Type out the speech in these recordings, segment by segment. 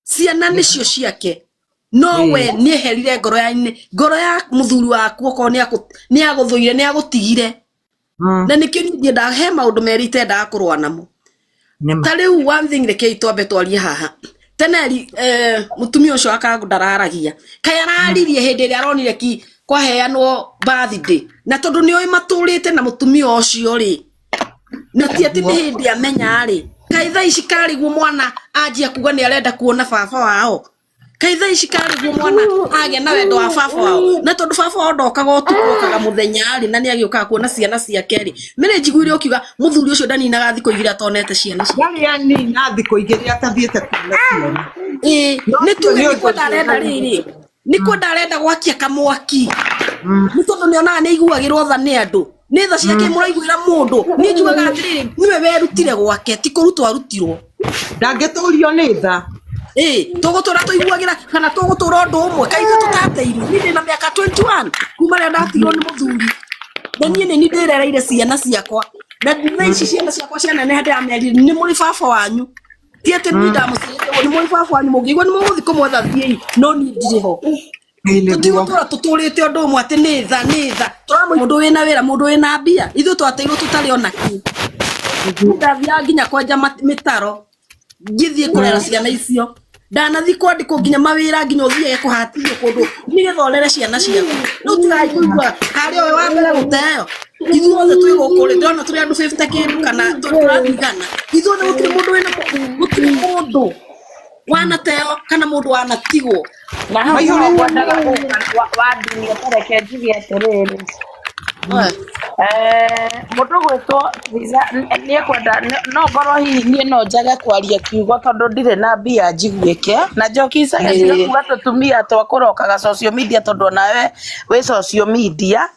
Ciana nĩcio ciake, no we nĩeherire ngoro ya ngoro ya mũthuri waku, okorwo nĩagũthũire, nĩagũtigire. Na nĩkĩo niĩ ndiendaga, he maũndũ merĩ itendaga kũrũa namo. Nĩma. Ta rĩu one thing, rekei twambe twarie haha teneri. Mũtumia ũcio wa Karangũ ndararagia, kaĩ araririe hĩndĩ ĩrĩa aronire ki kwaheanwo birthday, na tondũ nĩoĩ matũrĩte na mũtumia ũcio rĩ, na ti atĩ nĩ hĩndĩ amenya rĩ, kaĩ thaa ici karĩguo mwana anjia kuga nĩ arenda kuona baba wao, kaĩ thaa ici karĩguo mwana agĩa na wendo wa baba wao, na tondũ baba wao ndokaga ũtukũ, okaga mũthenya rĩ, na nĩ agĩũkaga kuona ciana ciake rĩ, mĩrĩ njiguire ũkiuga mũthuri ũcio ndaninaga thikũ 2 atonete ciana ciake. Ndarĩ anina thikũ 2 atathiĩte kuona ciana. Ĩĩ. No Nĩ tuge nĩ nĩ ũndũ kwenda arenda rĩrĩ, nĩ kwenda arenda gwakia kamwaki, nĩ tondũ nĩ onaga nĩ aiguagĩrwo tha nĩ andũ, nĩ tha ciake mũraiguĩra mũndũ. Niĩ njugaga atĩrĩrĩ, nĩwe werutire gwake, ti kũrutwo arutirwo. Ndangĩtũrio nĩ tha. Ĩĩ, tũgũtũra tũiguagĩra kana tũgũtũra ũndũ ũmwe kaĩ ithuĩ tũtateirwo? Niĩ ndĩna mĩaka 21 kuma rĩrĩa ndatigirwo nĩ mũthuri, na niĩ nĩ niĩ ndĩrereire ciana ciakwa, na thaa ici ciana ciakwa cianeneha, ndĩramerire nĩ mũrĩ baba wanyu, ti atĩ niĩ ndamũciarĩte ũguo, nĩ mũrĩ baba wanyu, mũngĩigua nĩ mũgũthiĩ kũmwetha, thiĩi, no niĩ ndirĩ ho. Ĩĩ, nĩguo. Tũtigũtũra tũtũrĩte ũndũ ũmwe atĩ nĩ tha, nĩ tha tũramũ mũndũ wĩna wĩra, mũndũ wĩna mbia, ithuĩ twateirwo tũtarĩ ona kĩ. Ndathiaga nginya kwenja mĩtaro ngĩthiĩ kũrera ciana icio, ndanathiĩ kwandĩkwo nginya mawĩra, nginya ũthiage kũhatithio kũndũ nĩgetha ũrere ciana ciaku. Rĩu tigai kũigua harĩa ũyũ wa mbere gũteo. Ithuothe twĩ gũkũ rĩ, ndĩrona tũrĩ andũ 50 kĩndũ kana tũrathigana ithuothe, gũtirĩ mũndũ wĩna, gũtirĩ mũndũ wanateo kana mũndũ wanatigwo. Na hau Maihũrĩte. nĩho ngwendaga gũka wa dunia. Tareke njuge atĩrĩrĩ, mũndũ gwĩtwo Triza nĩ ekwenda no ngorwo hihi niĩ no njage kwaria kiugo tondũ ndirĩ na mbia njiguĩke na njoki icage tiga kuga tũtumia twa kũrokaga social media, tondũ onawe wĩ social media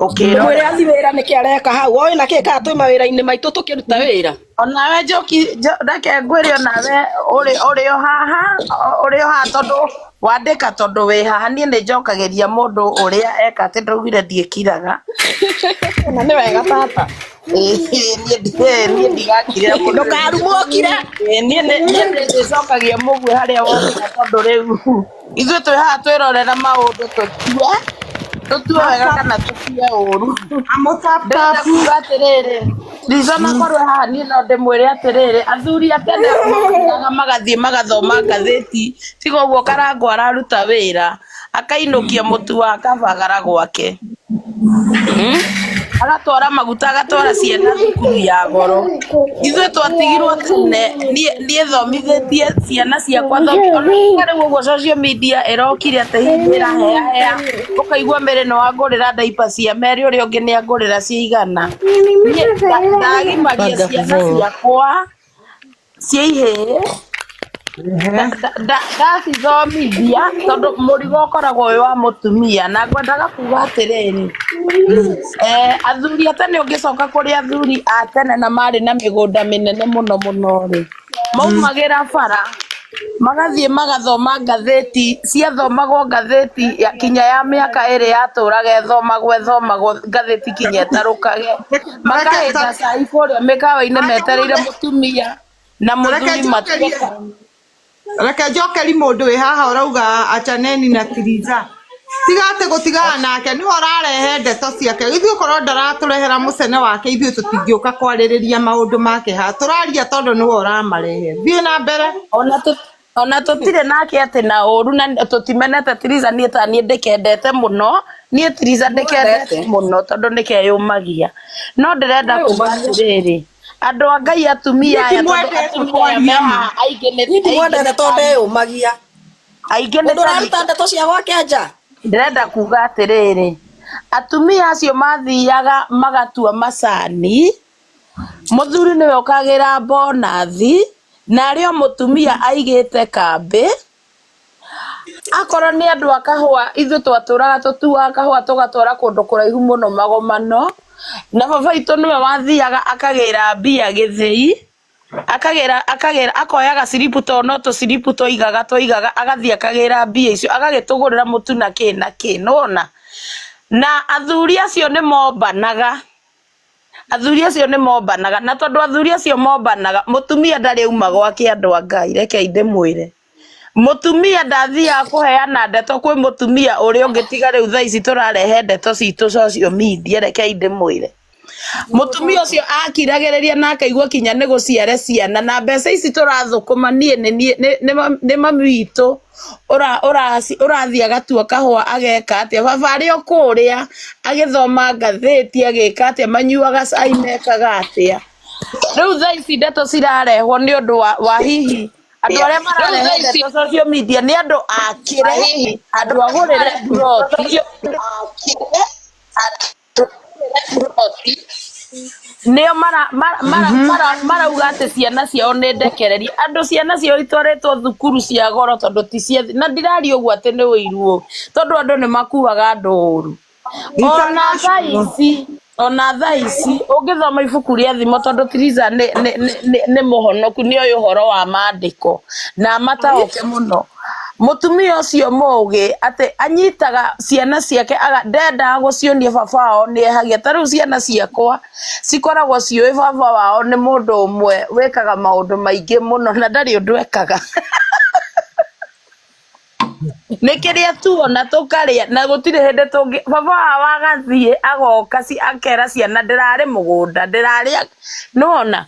Mwĩre ũkĩrora. athi wĩra, nĩkĩ areka hau oĩ na kĩ kana twĩ mawĩra-inĩ maitũ tũkĩruta wĩra. Onawe Njoki, reke ngwĩre, onawe ũrĩ o haha, ũrĩ o haha tondũ wandĩka, tondũ wĩ haha, niĩ nĩ njokagĩria mũndũ ũrĩa eka atĩ ndaugire ndiĩkiraga. Na nĩ wega tata. Ĩĩ, niĩ ndigakirĩra mũndũ. Ndũkarumwo kire. Ĩĩ, niĩ nĩ ndĩcokagia mũguĩ harĩa wokĩra, tondũ rĩu ithuĩ twĩ haha twĩrorera maũndũ, tũtue wega kana tũtue ũru. Ndĩrenda Amũtaptapu. kuga atĩrĩrĩ, Lisa na korwo haha niĩ no ndĩmwĩre atĩrĩrĩ, athuri a tene mokĩraga magathiĩ magathoma ngathĩti, tiga ũguo Karangũ araruta wĩra akainũkia mũtu wa kabagara gwake, Agatwara maguta, agatwara ciana thukuru ya goro. Ithuĩ twatigirwo tene, niĩ thomithĩtie ciana ciakwa ona tiga rĩu ũguo social media ĩrokire atĩ hihi ĩraheyahea, ũkaigua Mary nĩ wangũrĩra diaper cia Mary, ũrĩa ũngĩ nĩ angũrĩra cia 100. Niĩ ndagimaria ciana ciakwa cia ihĩĩ, ndacithomithia, tondũ mũrigo ũkoragwo wĩ wa mũtumia. Na ngwendaga kuga atĩrĩrĩ, athuri a tene, ũngĩcoka kũrĩ athuri a tene na marĩ na mĩgũnda mĩnene mũno mũno rĩ, maumagĩra bara magathiĩ magathoma ngathĩti, ciathomagwo ngathĩti ya, kinya ya mĩaka 2 yatũraga ĩthomagwo ĩthomagwo ngathĩti kinya ĩtarũkage, makahĩnda cai kũrĩa mĩkawa-inĩ metereire mũtumia na Reke mũthuri njokerie. matuĩka. Reke njokeri mũndũ wĩ haha ũrauga achaneni na Tiriza. Tiga atĩ gũtigana nake nĩwe ũrarehe ndeto ciake, ithuĩ korwo ndaratũrehera mũcene wake, ithuĩ tũtingĩũka kwarĩrĩria maũndũ make haha tũraria, tondũ nĩwe ũramarehe. Thiĩ na mbere. Ona tũtirĩ nake atĩ na ũru, na tũtimenete Tiriza. Niĩ ta niĩ ndĩkendete mũno, niĩ Tiriza ndĩkendete mũno tondũ nĩkeyũmagia, no ndĩrenda kuga atĩrĩrĩ, andũ a Ngai, atumia Niĩ aya, tondũ ndimwendete atumia aya me kwaria ma. haha aingĩ nĩ Niĩ aingĩ ndimwendete nĩ tondũ ndeyũmagia. Aingĩ nĩ Mũndũ ũraruta ndeto cia gwake nja. Ndĩrenda kuga atĩrĩrĩ, atumia acio mathiaga magatua macani, mũthuri nĩwe ũkagĩra bonathi, na arĩ o mũtumia aigĩte kambĩ. Akorwo nĩ andũ a kahũa, ithuĩ twatũraga tũtuaga kahũa tũgatwara kũndũ kũraihu mũno magomano, na baba witũ nĩwe wathiaga akagĩra mbia gĩthĩi, akagĩra akagĩra akoya gaciribu, tondũ no tũciribu twaigaga twaigaga, agathiĩ akagĩra mbia icio, agagĩtũgũrĩra mũtu na kĩ na kĩ, nĩwona? Na athuri acio nĩ mombanaga, athuri acio nĩ mombanaga, na tondũ athuri acio mombanaga, mũtumia ndarĩ auma gwake. Andũ a Ngai, rekei ndĩmwĩre. Mũtumia ndathiaga kũheana ndeto kwĩ mũtumia ũrĩa ũngĩ tiga rĩu thaa ici tũrarehe ndeto citũ social media, rekei ndĩmwĩre. Mũtumia ũcio akiragĩrĩria na akaigua kinya nĩ gũciare ciana na mbeca ici tũrathũkũma niĩ nĩ mami witũ ũrathiĩ agatua kahũa ageka atĩa, baba arĩ o kũrĩa agĩthoma ngathĩti agĩka atĩa, manyuaga cai mekaga atĩa. Rĩu thaa ici ndeto cirarehwo nĩ ũndũ wa hihi andũ arĩa mararehe ndeto social media nĩ andũ akĩre, andũ agũrĩre ploti, nĩo marauga atĩ ciana ciao nĩ ndekererie. Andũ ciana ciao itwarĩtwo thukuru cia goro tondũ ti cia, na ndiraria ũguo atĩ nĩ ũiru, tondũ andũ nĩ makuaga andũ ũru. Ona thaa ici ũngĩthoma ibuku rĩa thimo tondũ Theresa nĩ mũhonoku, nĩ oĩ ũhoro wa maandĩko na amataũke mũno. Mũtumia ũcio mũgĩ atĩ anyitaga ciana ciake, ndendaga gũcionia baba wao nĩ ehagia. Ta rĩu ciana ciakwa cikoragwo ciũĩ baba wao nĩ mũndũ ũmwe wĩkaga maũndũ maingĩ mũno na ndarĩ ũndũ ekaga. Nĩ kĩrĩa tuona tũkarĩa na gũtirĩ hĩndĩ tũngĩ baba wao agathiĩ agoka akera ciana ndĩrarĩ mũgũnda ndĩrarĩa, nĩwona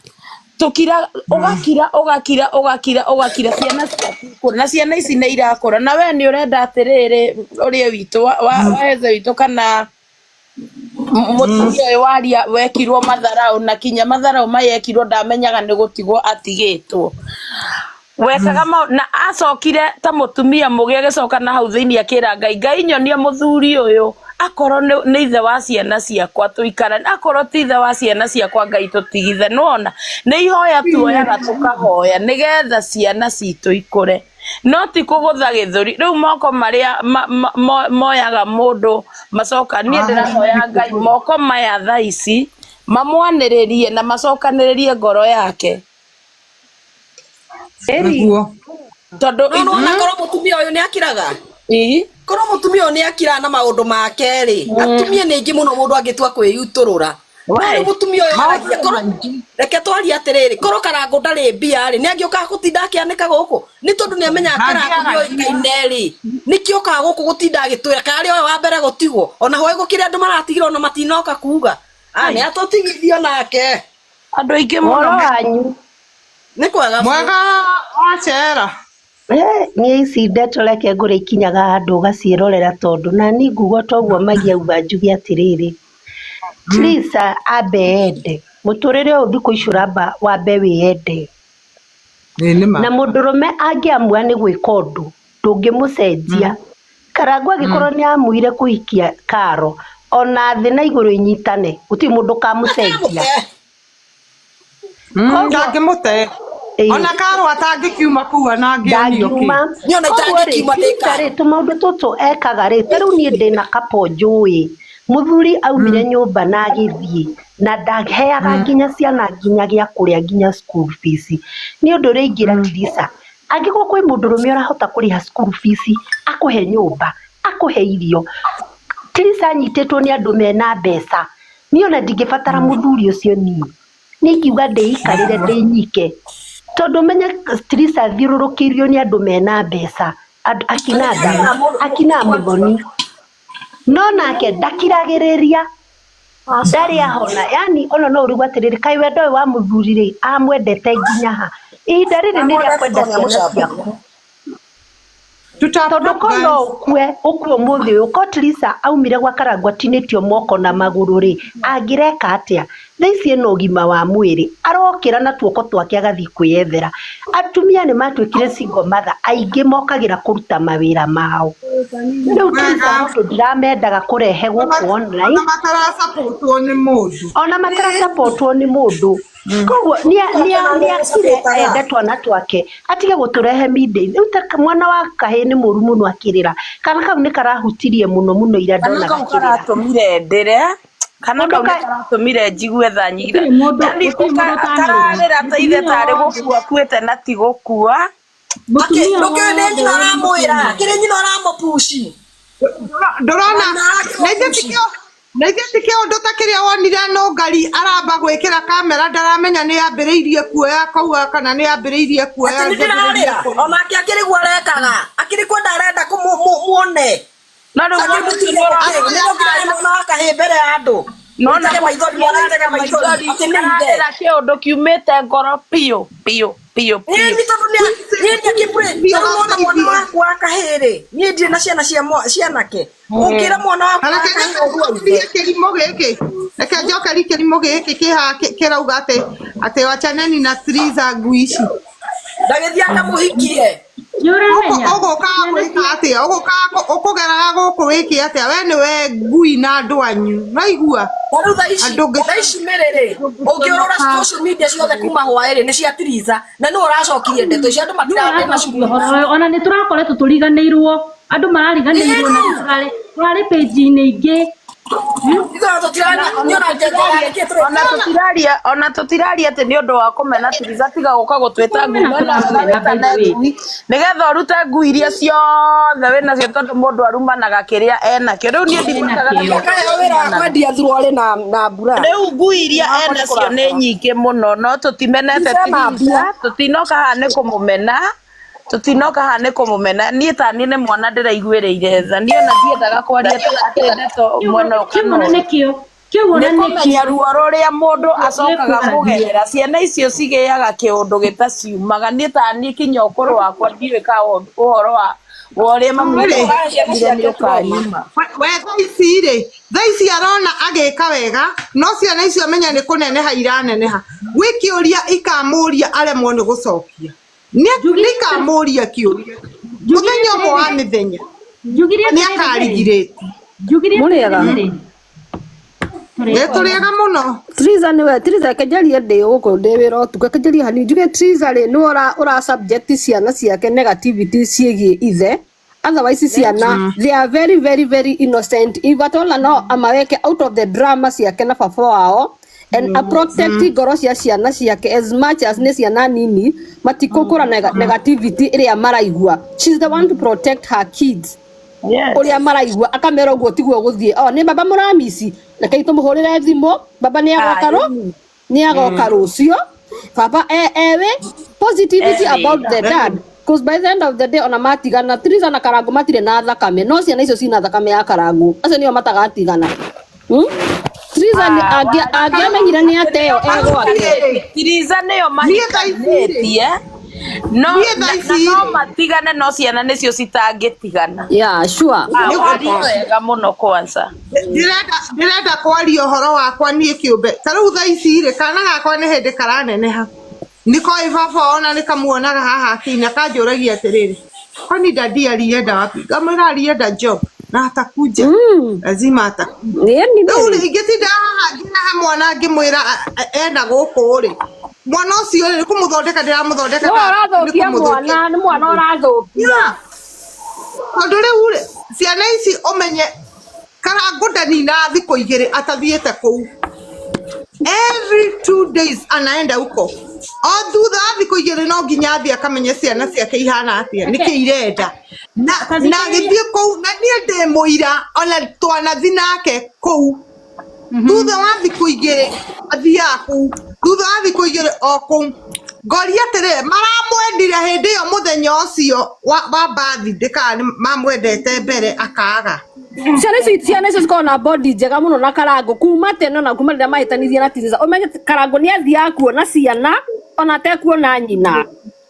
tũkira ũgakira ũgakira ũgakira ũgakira ciana ciaku, na ciana ici nĩ irakũra na we nĩ ũrenda atĩrĩrĩ ũrĩa witũ wa Heze witũ kana mũtumia ũyũ waria wekirwo matharau na kinya matharau mayekirwo ndamenyaga nĩ gũtigwo atigĩtwo wekaga na acokire ta mũtumia mũgĩ agĩcoka na hau thĩinĩ akĩra Ngai, Ngai nyonia mũthuri ũyũ akorwo nĩ ithe wa ciana ciakwa tũikarane, akorwo ti ithe wa ciana ciakwa Ngai tũtigithe. Nĩwona nĩ ihoya tuoyaga tũkahoya nĩgetha ciana citũ ikũre, no ti kũgũtha gĩthũri. Rĩu moko marĩa moyaga mũndũ macoka, niĩ ndĩrahoya Ngai moko maya thaa ici mamwanĩrĩrie na macokanĩrĩrie ngoro yake. Nĩguo. Tondũ No nĩwona korwo mũtumia ũyũ nĩ akiraga, korwo mũtumia ũyũ nĩ akiraga na maũndũ make rĩ, atumia nĩ aingĩ mũno mũndũ angĩtua kwĩyutũrũra. Rĩu mũtumia ũyũ aragia, korwo reke twarie atĩrĩrĩ, korwo Karangũ ndarĩ mbia rĩ, nĩ angĩũkaga gũtinda akĩanĩka gũkũ? Nĩ tondũ nĩ amenyaga Karangũ nĩ oĩkaine rĩ, nĩkĩo okaga gũkũ gũtinda agĩtwĩra karĩ ũyũ wa mbere gũtigwo, ona hwaĩ gũkĩrĩ andũ maratigirwo ona matinoka kuga. Nĩ atũtigithio nake. Andũ aingĩ mũno. Ũhoro wanyu. Nĩ kwega. Mwega wacera. Niĩ ici ndeto reke ngũrĩ ikinyaga handũ ũgaciĩrorera tondũ na niĩ nguga toguo Magi auga njuge atĩrĩrĩ. Teresa ambe ende. Mũtũrĩre ũyũ thikũ ici ũramba wambe wĩyende. Na mũndũrũme angĩamua nĩ gwĩka ũndũ ndũngĩmũcenjia. Karangũ angĩkorwo nĩ amuire kũhikia Karo ona thĩ na igũrũ inyitane gũtirĩ mũndũ ũkamũcenjia. Ndangĩmũte. Ona Karo atangĩkiuma kũu ona angĩonio kĩ. Koguo rĩ tũmaũndũ tũtũ ekaga rĩ, ta rĩu niĩ ndĩna couple njũĩ mũthuri aumire nyũmba na agĩthiĩ na ndaheaga nginya ciana nginya gĩa kũrĩa nginya school fees. Nĩ ũndũ ũrĩa ingĩra Teresa, angĩkorwo kwĩ mũndũrũme ũrahota kũrĩha school fees, akũhe nyũmba, akũhe irio, Teresa anyitĩtwo nĩ andũ mena mbeca, niĩ ona ndingĩbatara mũthuri ũcio niĩ. Niĩ ingiuga ndĩikarĩre ndĩnyike tondũ menye Teresa athiũrũrũkĩirio nĩ andũ mena mbeca, akina Ndaro, akina Muthoni, no nake ndakiragĩrĩria, ndarĩ ahona. Yani ona no ũrigwo atĩrĩrĩ, kaĩ wendo ũyũ wa mũthuri rĩ amwendete nginya ha? Ihinda rĩrĩ nĩ rĩa kwenda ciana ciaku. Tondũ ko no ũkue ũkue ũmũthĩ ũyũ, ko Teresa aumire gwa Karangũ atinĩtio moko na magũrũ rĩ, angĩreka atĩa? Thaa ici ena ũgima wa mwĩrĩ, arokĩra na tuoko twake agathiĩ kwĩyethera. Atumia nĩ matuĩkire single mother, aingĩ mokagĩra kũruta mawĩra mao. Rĩu Teresa ũndũ ndiramendaga kũrehe gũkũ online. Ona matarasapotwo nĩ mũndũ. Ona matarasapotwo nĩ mũndũ. Koguo nĩ akire ende twana twake atige gũtũrehe media-inĩ. Rĩu ta mwana wa kahĩĩ nĩ mũru mũno akĩrĩra. Kana kau nĩ karahutirie mũno mũno ira Kana ndona kau gakĩrĩra. karatũmire ndĩre, kana kau nĩ karatũmire njigue tha nyingĩ. Yani kararĩra ta ithe tarĩ gũkua akuĩte na ti gũkua. Ndũkĩũĩ nĩ nyina ũramwĩra, kĩrĩ nyina ũramũpushi. Ndũrona na ithe tikĩo Na ithe ti kĩũndũ ta kĩrĩa wonire nũngari aramba gwĩkĩra kamera ndaramenya nĩ yambĩrĩirie kuoya akauga kana nĩ yambĩrĩirie kuoya Atĩ nĩ ndĩambĩrĩirie ndĩrarĩra kuoya. onake akĩrĩ guo arekaga akĩrĩ kwenda arenda kũmuone No rĩu akĩrĩ mũndũ ũcio nĩ mũtumia ũrarĩra. nĩ mwana wa kahĩĩ mbere ya andũ Nona Ũitage maithori mwana maithori atĩ nĩ ithe ararĩra kĩũndũ kiumĩte ngoro piũ piũ piũ niĩ piũ. nĩ tondũ niĩ ndiakĩmbũrĩ tondũ nona mwana wakwa wa kahĩĩ rĩ niĩ ndirĩ na ciana cia cianake ũngĩra mwana wakwa Na wa reke kahĩĩ ũguo ithe njokerie kĩrimũ gĩkĩ, reke njokerie kĩrimũ gĩkĩ kĩhaha kĩrauga atĩ atĩ wachaneni na Triza ngui ici. Ndagĩthiĩ akamũhikie. Nĩ ũramenya Ũgũkaga ciana gwĩka cia atĩa? Ũgũkaga ũkũgeraga gũkũ wĩke atĩa? We nĩwe ngui na andũ anyu. Waigua? Na rĩu thaa ici Andũ thaa ici mĩrĩ rĩ ũngĩũrũra social media ciothe kuma hwaĩ rĩ nĩ cia Triza na nĩwe ũracokirie ndeto icio andũ nĩwe matirarĩ na ũracokia cuguri ũhoro ũyũ ona nĩ tũrakoretwo tũriganĩirwo andũ marariganĩirwo na tũrarĩ tũrarĩ page-inĩ ingĩ. Ona tũtiraria ona tũtiraria atĩ nĩ ũndũ wa kũmena Triza tiga gũka gũtwĩta ngui Tũkũmena no na tũramũmena by wĩtane the way. ngui nĩgetha ũrute ngui iria ciothe wĩnacio tondũ mũndũ arumanaga kĩrĩa enakĩo rĩu niĩ ndimwĩtaga Enakĩo. Akaheo wĩra wa kwendia thuruarĩ na mbura rĩu ngui iria wakwa nĩ enacio nĩ kũrakara nyingĩ mũno no tũtimenete Triza na Triza mbia tũtinoka haha nĩ kũmũmena tũtinoka haha nĩ kũmũmena niĩ ta niĩ nĩ mwana ndĩraiguĩrĩire tha niĩ ona ndiendaga kwaria atĩ ndeto mwena ũyũ Kĩu kana ona ũyũ nĩkĩo kĩu ona nĩ kũmenya nĩkĩo ruo rũrĩa mũndũ acokaga gĩkwaragia. kũgerera ciana icio cigĩaga kĩũndũ gĩtaciumaga niĩ ta niĩ kinya ũkũrũ wakwa ndiũĩ ka ũhoro wa ũrĩa mami Rĩ, Ũrahe ciana witũ nĩ ciake trauma ũkanyuma we thaa ici rĩ, thaa ici arona agĩka wega no ciana icio menya nĩ kũneneha iraneneha gwĩ kĩũria ikamũria aremwo nĩ gũcokia nĩ Njugire ikamũria kĩũria njugire mũthenya ũmwe wa atĩrĩrĩ mĩthenya njugire nĩ atĩrĩrĩ Mary akarigirĩti njugire Mũrĩega. atĩrĩrĩ Mary nĩ tũrĩ tũrĩega mũno Triza niwe Triza kenjarie ndĩ gũkũ ndĩ wĩra ũtukũ kenjarie hanini njuge Triza rĩ nĩwe ũra subject ciana ciake negativity ciĩgiĩ ithe otherwise ciana they are very very very innocent if at all no amaweke out of the drama ciake na baba wao and a protect ngoro cia ciana ciake as much as nĩ ciana nini matikũkũra negativity ĩrĩa maraigua. She's the one to protect her kids yes uria maraigua akamera uguo tiguo guthie o ni baba muramici rekei tumuhurire thimu baba ni agoka ru ni agoka rucio baba ewe positivity about the dad cause by the end of the day ona matigana Triza na Karangu matire na thakame no ciana icio cina thakame ya Karangu acio nio matagatigana. Triza ni angĩamenyire nĩ ateo egwake Triza nĩyo niĩ thaa ici rĩ mahikanĩtie no niĩ na thaa na ici no rĩ matigane no ciana nĩcio citangĩtigana. Yeah, sure. Ah, nĩ waria wega mũno kwanza ndĩrenda kwaria ũhoro wakwa niĩ kĩũmbe ta rĩu thaa ici rĩ kana gakwa nĩ hĩndĩ karaneneha nĩkoĩ baba ona nĩkamuonaga haha akĩina kanjũragia atĩrĩrĩ kwani dadi alienda wapi ngamwĩra alienda job na atakuja lazima atakuja Nĩ rĩu rĩ ingĩtinda haha ngĩrehe mwana ngĩmwĩra ena gũkũ rĩ mwana ũcio rĩ nĩ kũmũthondeka ndĩramũthondeka nĩwe na nĩ ũrathũkia kũmũthũkia mwana nĩ mwana ũrathũkia Yeah. Tondũ rĩu rĩ ciana ici ũmenye Karangũ ndanina thikũ igĩrĩ atathiĩte kũu every 2 days anaenda huko o thutha wa thikũ igĩrĩ no nginya athiĩ akamenye ciana ciake ihana atĩa nĩkĩ Reke irenda na ta na thikĩrĩria agĩthiĩ kũu na niĩ ndĩ mũira ona twanathi nake kũu thutha wa thikũ igĩrĩ athiaga kũu thutha wa thikũ igĩrĩ o kũu ngoria atĩrĩrĩ maramwendire hĩndĩ ĩyo mũthenya ũcio wa birthday kana nĩ mamwendete mbere akaga ciana icio cikoragwo na body njega mũno na Karangu kuma tene ona kuma rĩrĩa mahĩtanithia na Triza ũmenye Karangu nĩ athiaga kuona ciana ona atekuona nyina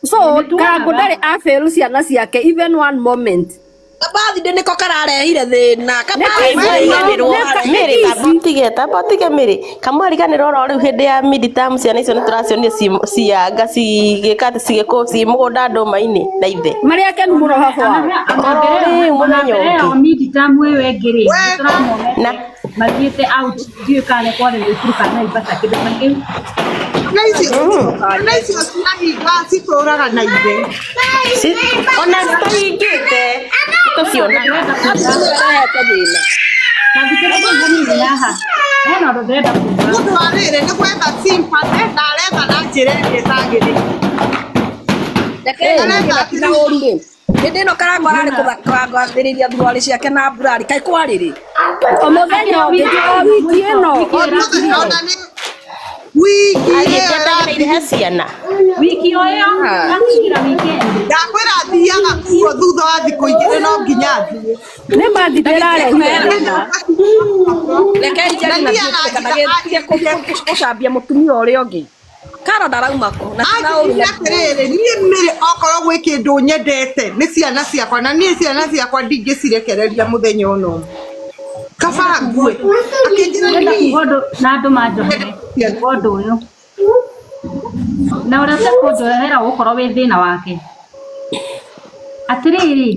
so nĩ Karangu tuonaga ndarĩ afail ciana ciake even one moment Kabathindĩ nĩko kararehire thĩna nĩ kabathindĩ kici nĩko no nĩ Mĩrĩ kici kambotige tambotige mĩrĩ kamwariganĩrwo oro rĩu hĩndĩ ya midterm ciana icio nĩtũracionire cianga cigĩka atĩ cigĩkũ ci mũgũnda ndũma-inĩ na ithe marĩ akenu mũno baba wao ona oro mbere rĩu ĩyo ona mũthenya mbere ĩyo ũngĩ midterm ĩyo ĩngĩ rĩ we nĩ tũramonete na mathiĩte out ndiũĩ kana nĩ kwarĩ Naikuru kana Naivasha kĩndũ ta kĩu ciana icio ciahinga citũraga na ithe ona citahingĩte tũcionaga ndĩrenda kuga arehete thĩna ta thikĩrĩria hanini haha hena ũndũ ndĩrenda kuga mũndũ wa rĩrĩ nĩ gwetha sympathy na aretha na njĩra ĩrĩa ĩtagĩrĩire reke aretha njuge na ũru rĩ Hĩndĩ ĩno Karangũ ararĩ kũgathĩrĩria thuruarĩ ciake na mburari kaĩ kwarĩ rĩ? O mũthenya ũngĩ o wiki ĩno. Ona nĩ wiki ĩyo Agĩthiĩ irĩhe ciana. Wiki o ĩyo akinyira weekend. Ndakwĩra thiaga kuo thutha wa thikũ igĩrĩ no nginya thiĩ. Nĩ mathi ndĩrarehire thĩna. Rekei njeri na thiĩ kana gĩtige gũcambia mũtumia ũrĩa ũngĩ. Karo ndarauma kũ na ti na ũru Anjĩrire atĩrĩrĩ, niĩ mĩrĩ okorwo gwĩ kĩndũ nyendete nĩ ciana ciakwa na niĩ ciana ciakwa ndingĩcirekereria mũthenya ona ũmwe. Kaba ngue. Akĩnjĩra Ndĩrenda niĩ kuga ũndũ na andũ manjohere kuga ũndũ ũyũ na ũrĩa ũtekũnjohera ũgũkorwo wĩ thĩna wake. Atĩrĩrĩ,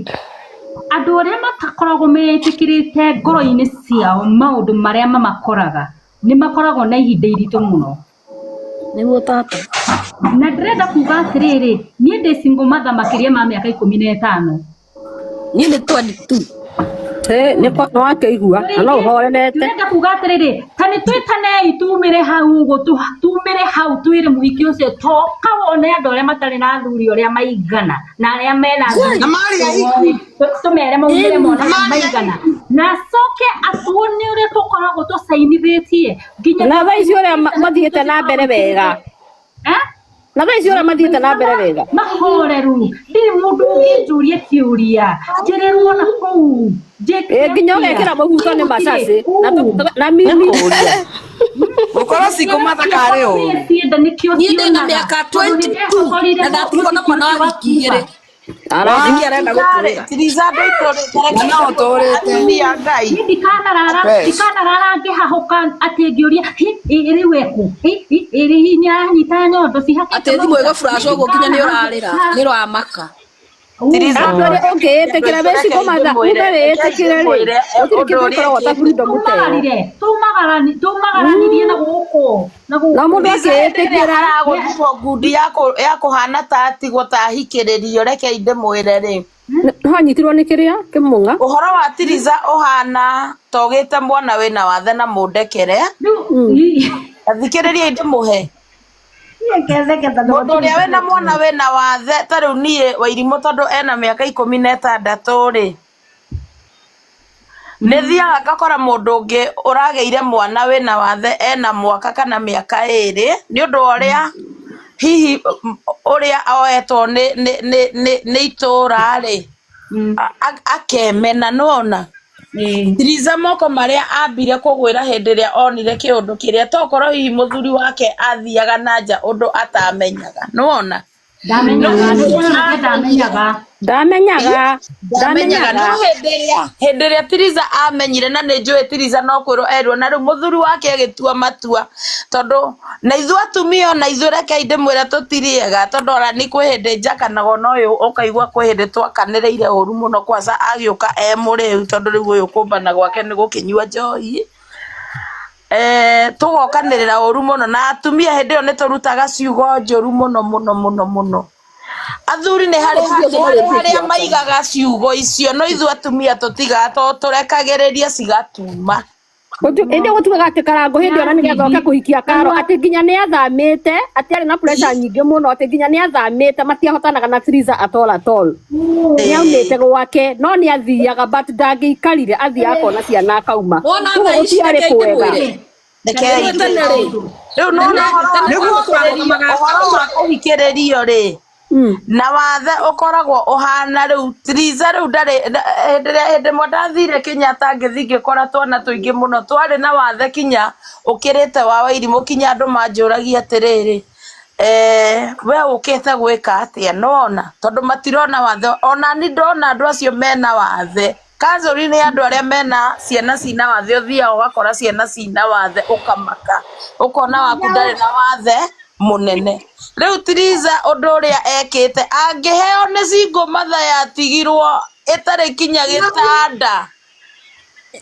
andũ arĩa matakoragwo metĩkĩrĩte ngoro-inĩ ciao maũndũ marĩa mamakoraga nĩ makoragwo na ihinda iritũ mũno. Nĩguo tata. Na ndĩrenda kuga atĩrĩrĩ, niĩ ndĩ single mother makĩria ma mĩaka 15. Niĩ nĩ 22. Nĩ wakĩigua na no ũhorerete. Ndĩrenda kuga atĩrĩrĩ, ta nĩ twĩtanei tumĩre hau ũguo, tumĩre hau twĩre mũhiki ũcio toka wone andũ arĩa matarĩ na athuri ũrĩa maigana na arĩa mena athuri. Na marĩ ahiku. Tũmere maumĩre mone Na marĩ maigana na acoke atuonie ũrĩa tũkoragwo tũcainithĩtie nginya Na thaa ici ũrĩa mathiĩte na mbere wega. Eh? Na thaa ici ũrĩa mathiĩte na mbere wega. Mahoreru ndirĩ mũndũ ũngĩnjũria kĩũria njĩrĩrwo na kũu njĩke Nginya ũgekĩra mũhuko nĩ macacĩ na mimi. Gũkorwo single mother karĩ ũru. Cienda nĩkĩo Niĩ ndĩ na cionaga. mĩaka Tondũ nĩ 22 ndehotorire na ndatigwo na mwana wa wiki igĩrĩ. Nĩkĩ arenda gũtũrĩra? Tiriza andũ aitũ Na no ũtũrĩte. atumia Ngai. Niĩ ndikanarara Fresh. ndikanarara ngĩhahũka atĩ ngĩũria "Hi, ĩ rĩu ekũ Hi, hi, ĩ hihi nĩaranyita nyondo cihakĩte Atĩ thimũ maguta?" ĩgũ flash ũguo nginya nĩ ũrarĩra nĩ ũramaka. Tiriza Andũ arĩa ũngĩĩtĩkĩra wĩ single mother ume wĩĩtĩkĩre rĩ, gũtirĩ kĩndũ gĩkoragwo ta freedom ta ĩyo. Tumagarire tumagaranirie na gũkũ na gũkũ. Na mũndũ Tiriza hĩndĩ ĩrĩa akĩĩtĩkĩra aragũthimwo ngundi ya kũhana ta atigwo ta ahikĩrĩrio rekei ndĩmwĩre rĩ. No anyitirwo nĩ kĩrĩa kĩmũng'a. Ũhoro wa Tiriza ũhana ta ũgĩte mwana wĩna wathe na mũndekere. Rĩu Athikĩrĩriai ndĩmũhe. Mũndũ ũrĩa wĩna mwana wĩna wathe ta rĩu niĩ Wairimũ tondũ ena mĩaka 16 rĩ, nĩ thiaga ngakora mũndũ ũngĩ ũragĩire mwana wĩna wathe ena mwaka kana mĩaka 2 nĩ ũndũ wa ũrĩa hihi ũrĩa oetwo nĩ itũũra rĩ, akemena nĩwona. Tiriza moko marĩa ambire kũgwĩra hĩndĩ ĩrĩa onire kĩũndũ kĩrĩa tokorwo hihi mũthuri wake athiaga na nja ũndũ atamenyaga nĩwona. Ndamenyaga nĩkuonanagia ndamenyaga. Ndamenyaga Ndamenyaga no hĩndĩ ĩrĩa Tiriza amenyire na nĩ njũĩ Tiriza no kwĩrwo erwo na rĩu mũthuri wake agĩtua matua tondũ na ithuĩ atumia ona ithuĩ rekei ndĩmwĩre tũtirĩ ega tondũ ona ni kwĩ hĩndĩ njakanaga ona ũyũ ũkaigua kwĩ hĩndĩ twakanĩrĩire ũru mũno kwanza agĩũka e mũrĩu tondũ rĩu ũyũ kũmbana gwake nĩ gũkĩnyua njohi. Tũgokanĩrĩra ũru mũno na atumia hĩndĩ ĩyo nĩ tũrutaga ciugo njũru mũno mũno mũno mũno. Athuri nĩ harĩ harĩa maigaga ciugo icio no ithuĩ atumia tũtigaga tondũ tũrekagĩrĩria cigatuma. Ĩndĩ gũtuaga atĩ Karangũ hĩndĩ ĩyo na nĩgetha oke kũhikia Karo atĩ nginya nĩ athamĩte atĩ arĩ na pressure nyingĩ mũno atĩ nginya nĩ athamĩte matiahotanaga na Tiriza at all at all. Nĩ aumĩte gwake no nĩ athiaga but ndangĩikarire athiaga akona ciana akauma. Wona Koguo thaa ici gũtiarĩ reke kwega. ndĩmwĩre. Rekei Nĩguo tene rĩ. Rĩu nĩwona Nĩguo ũhoro wa kũhikĩrĩrio rĩ na wathe ũkoragwo ũhana rĩu Tiriza rĩu ndarĩ hĩndĩ ĩrĩa hĩndĩ ĩmwe ndathire Kenyatta ngĩthiĩ ngĩkora twana tũingĩ mũno twarĩ na wathe kinya ũkĩrĩte wa Wairimũ kinya andũ manjũragia atĩrĩrĩ we ũkĩte gwĩka atĩa nĩwona tondũ matirona wathe ona ni ndona andũ acio mena wathe kanzũri nĩ andũ arĩa mena ciana cina wathe ũthiaga ũgakora ciana cina wathe ũkamaka ũkona waku ndarĩ na wathe mũnene rĩu Tiriza ũndũ ũrĩa ekĩte angĩheo nĩ single mother yatigirwo ĩtarĩ kinya gĩtanda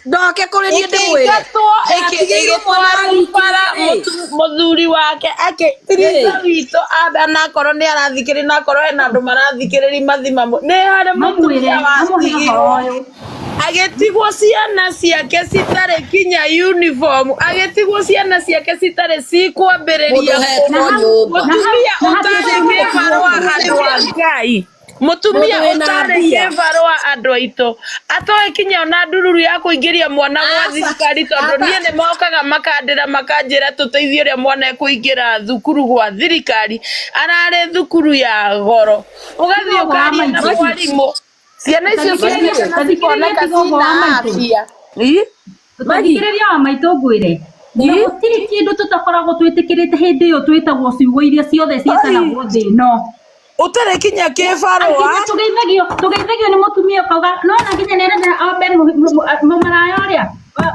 Ndoke kũrĩ niĩ ndĩmwĩre. ĩkĩingatwo Ndatigĩirwo mwana wa wiki ĩgĩtwarwo bara igĩrĩ. mũthuri wake akĩ Tiriza witũ ambe anakorwo nĩ arathikĩrĩria na akorwo hena andũ marathikĩrĩria mathima nĩ harĩ Mamwĩre mũtumia mamũhe ũhoro watigirwo ũyũ. agĩtigwo ciana ciake citarĩ kinya uniform agĩtigwo ciana ciake citarĩ cikwambĩrĩria Mũndũ ũhetwo nyũmba. mũtumia Na hau ũtarĩ na kĩbarũa handũ wa Ngai. Mutumia Mũndũ wĩna ũtarĩ mbia. kĩbarũa andũ aitũ atoĩ kinya ona ndururu ya kũingĩria mwana gwa Aca, thirikari tondũ aba. niĩ nĩ mokaga makandĩra makanjĩra tũteithie ũrĩa mwana ekũingĩra thukuru gwa thirikari ararĩ thukuru ya goro ũgathiĩ Tiga ũguo wa ũkaria na maitũ. mwarimũ ciana icio Tathikĩrĩria ciothe na tathikĩrĩria cikoneka tiga ũguo wa cina maitũ. afya Ĩ? Tathikĩrĩria wa maitũ ngwĩre na gũtirĩ kĩndũ tũtakoragwo twĩtĩkĩrĩte hĩndĩ ĩyo twĩtagwo ciugo iria ciothe ciĩtanagwo thĩ ĩno. Ũtarĩ kinya kĩbarũa Nginya tũgeithagio tũgeithagio nĩ mũtumia ũkauga nona nginya nĩ arenda ambe mũmaraya ũrĩa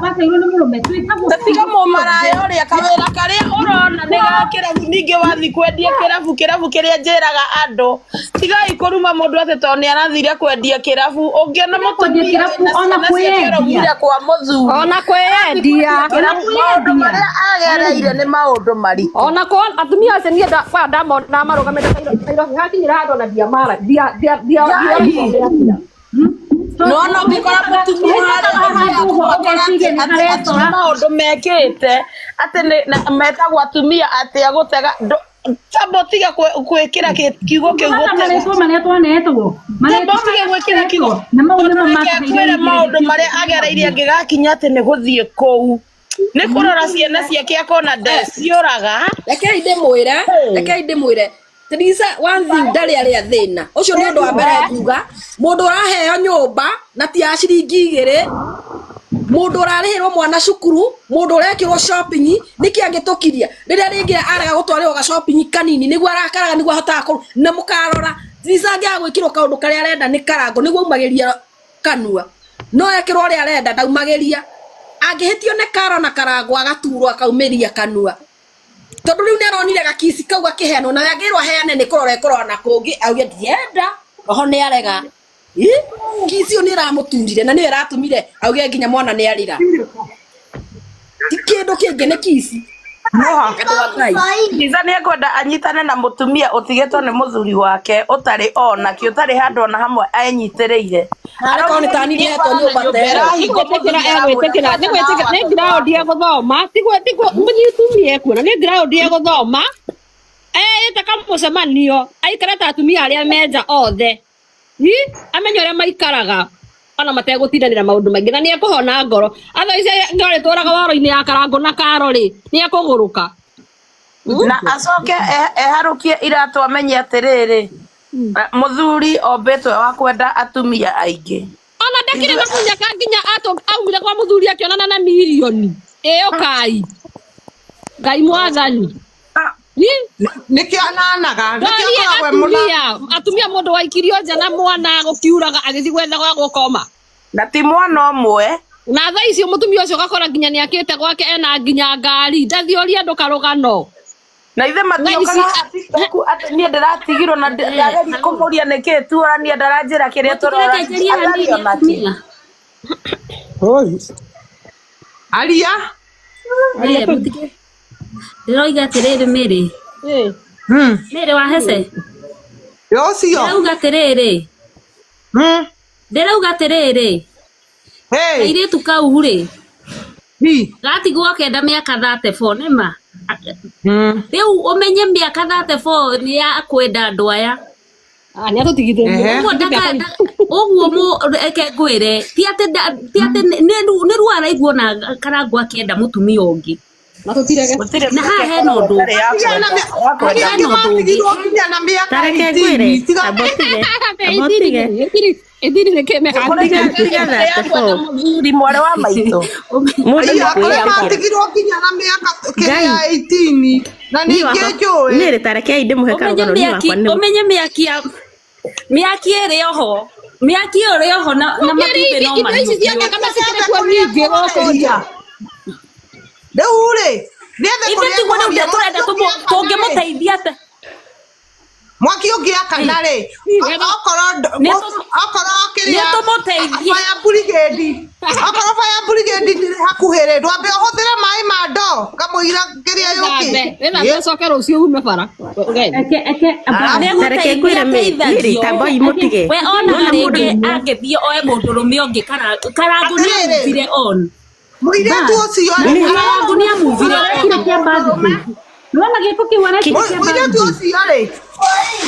wateirwo nĩ mũrũme twĩtagwo ta tiga ciugo mũmaraya ciothe. ũrĩa kawĩra karĩa ũrona nĩ ga kĩrabu ningĩ wathiĩ kwendia kĩrabu kĩrabu kĩrĩa njĩraga andũ tigai kũruma mũndũ atĩ tondũ nĩ arathire kwendia kĩrabu ũngĩona Tiga kwendia mũtumia kĩrabu wĩna ona ciana ciake kwĩyendia. ũraumire kwa mũthuri Ona arathiĩ kwĩyendia. kwendia Ona kĩrabu maũndũ kwĩyendia. marĩa agereire nĩ maũndũ maritũ Ona ko atumia acio niĩ kwaya ndamona marũgamĩte Nairobi hakinyĩra handũ ona ndiamara ndia ndia ndia Ngai ndioragwo nona ũngĩkora mũtumia Tũhĩtũkaga harĩa handũ ũthiaga ũguo kũmakora atĩ ũgeciria nĩ atĩ atĩ nĩ haretora. maũndũ mekĩte atĩ nĩ metagwo atumia atĩ a gũtega tamba ũtige kwĩkĩra kiugo kĩu Nĩwona gũtega marĩtwa marĩa twanetwo tamba marĩtwa ũtige marĩa gwĩkĩra kiugo twanetwo na mau tondũ nĩmo reke matũheire ngwĩre maũndũ wĩigĩrĩrĩki marĩa ũcio agereire twĩnaguo. angĩgakinya atĩ nĩ gũthiĩ kũu nĩ kũrora ciana ciake akona ndeciũraga Rekei ndĩmwĩre, rekei ndĩmwĩre. Teresa, one thing ndarĩ arĩa thĩna. Ũcio nĩ ũndũ wa mbere nguga. Mũndũ ũraheo nyũmba na ti ya ciringi igĩrĩ, mũndũ ũrarĩhĩrwo mwana cukuru, mũndũ ũrekĩrwo shopping, nĩkĩ angĩtũkiria? Rĩrĩa rĩngĩ arega gũtwarĩrwo ga shopping kanini nĩguo arakaraga nĩguo ahotaga kũ na mũkarora. Teresa angĩaga gwĩkĩrwo kaũndũ karĩa arenda nĩ karango nĩguo aumagĩria kanua. No ekĩrwo ũrĩa arenda ndaumagĩria. Angĩhĩtio nĩ karo na karango agaturwo akaumĩria kanua. Tondu riu nĩ aronire gakici kau gakĩheanwo na angĩrwo aheane nĩ kũrora ekũrora na kũngĩ auge ndienda roho nĩ arega. Ĩ? Kici ĩyo nĩ ĩramũturire na nĩyo ĩratũmire auge nginya mwana nĩ arĩra. Ti kĩndũ kĩngĩ nĩ kici. Andũ a Ngai. Liza nĩ ekwenda anyitane na mũtumia ũtigĩtwo nĩ mũthuri wake ũtarĩ ona kĩ ũtarĩ handũ ona hamwe enyitĩrĩire Narĩ korwo nĩ araugire ta niĩ ningĩ ndihetwo bara na nyũmba nyũmba ta ĩyo. ĩrahingwo Nĩgwĩtĩkĩra mũthuri aramwĩra egwĩtĩkĩra tata nĩgwĩtĩkĩra nawe nĩ ground egũthoma tiguo tiguo mũnyitumia ekuona nĩ ground egũthoma eĩte kamũcemanio aikare ta atumia arĩa menja othe Hi, amenye ũrĩa maikaraga ona mategũtindanĩra maũndũ maingĩ na nĩ ekũhona ngoro otherwise ngoro ĩtũraga woro-inĩ ya karangũ na karo rĩ nĩ ekũgũrũka. Na acoke eharũkie iratũ amenye atĩrĩrĩ mũthuri ombĩtwo wa kwenda atumia aingĩ Ona ndakĩrĩ ithuĩ na mũnyaka nginya aumire kwa mũthuri akĩonana na mirioni ĩyo kai Ngai mwathani. Hi? Nĩkĩo ananaga nĩkĩo Ndorie akoragwo e mũna atumia atumia mũndũ waikirio nja na mwana gũkiuraga agĩthiĩ gwetha gwa gũkoma na ti mwana ũmwe na thaa icio mũtumia ũcio ũgakora nginya nĩ akĩte gwake ena nginya ngari ndathiũria andũ karũgano na ithe thaa ici matiokaga TikTok atĩ niĩ ndĩratigirwo na ndageria kũmũria nĩkĩ tuorania ndaranjĩra kĩrĩa Mũtigĩrĩke tũrorania njerie atarĩ hanini ona kĩ atumia. Oi, aria aria Eh, tu. mũtige ndĩroiga atĩrĩrĩ Mary Mary wa Hese ũcio ndĩrauga atĩrĩrĩ ndĩrauga atĩrĩrĩ kairĩtu kau rĩ gatigwo kenda mĩaka 34 nĩma rĩu ũmenye mĩaka 34 nĩ ya kwenda andũ aya nĩ atũtigithĩrie ũguo ũguo reke ngwĩre ti atĩ ti atĩ nĩ ruo araigua ona karangũ akĩenda mũtumia ũngĩ na tũtirege gũtirĩ na mĩaka haha hena ĩkoragwo ũndũ ĩtarĩ ya Nginya na kwenda ya kũrĩ kwenda hena angĩ ũndũ ũngĩ matigirwo nginya na mĩaka Ta reke ngwĩre, 18 tiga amba ũtige, amba ũtige. ithiri nĩ kĩmeka kũrĩ Tiga mĩaka tiga ĩtarĩ ya kwenda 34. mũthuri mwarĩ wa maitũ Mũndũ nĩ Aya, kũrĩ kwĩyamũra. matigirwo nginya na mĩaka Ngai, kĩrĩa 18 na niĩ ningĩ wakwa njũĩ niĩ rĩ ta rekei ndĩmũhe ũmenye karũgano niĩ mĩaki wakwa nĩ ũmenye mĩaki ya mĩaki ĩrĩ oho mĩaki ĩrĩ oho na na matumbĩ no indo ici mahiũkio ciothe kama cikĩrĩ kuo nyingĩ gũkũ nja rĩu rĩ nĩethe ithe kũrĩa tiguo rĩu ekũhoria tũrenda mwaki ũngĩakana rĩ tũngĩmũteithia atĩa mwaki ũngĩakana rĩ okorwo nĩ okorwo kĩrĩa tũmũteithie fire brigade okorwo fire brigade ndĩrĩ hakuhĩ rĩ ndwambe ũhũthĩre maĩ ma ndoo kamũira kĩrĩa wĩthambe yũkĩte wĩthambe ũcoke rũciũ ume bara ũgende eke eke arabu nĩ ta reke gũteithia ngwĩre mĩ niĩ rĩ ateithagio ta mboi mũtige we onaga nona mũndũ rĩngĩ angĩthiĩ oe mũndũrũme ũngĩ karangũ nĩ atĩrĩrĩ amuvire on mũirĩtu ũcio rĩ nĩ karangũ nĩ amuvire aramwenda on mũndũrũme Nĩwona gĩko kĩu arekire kĩa Mũirĩtu birthday? ũcio rĩ,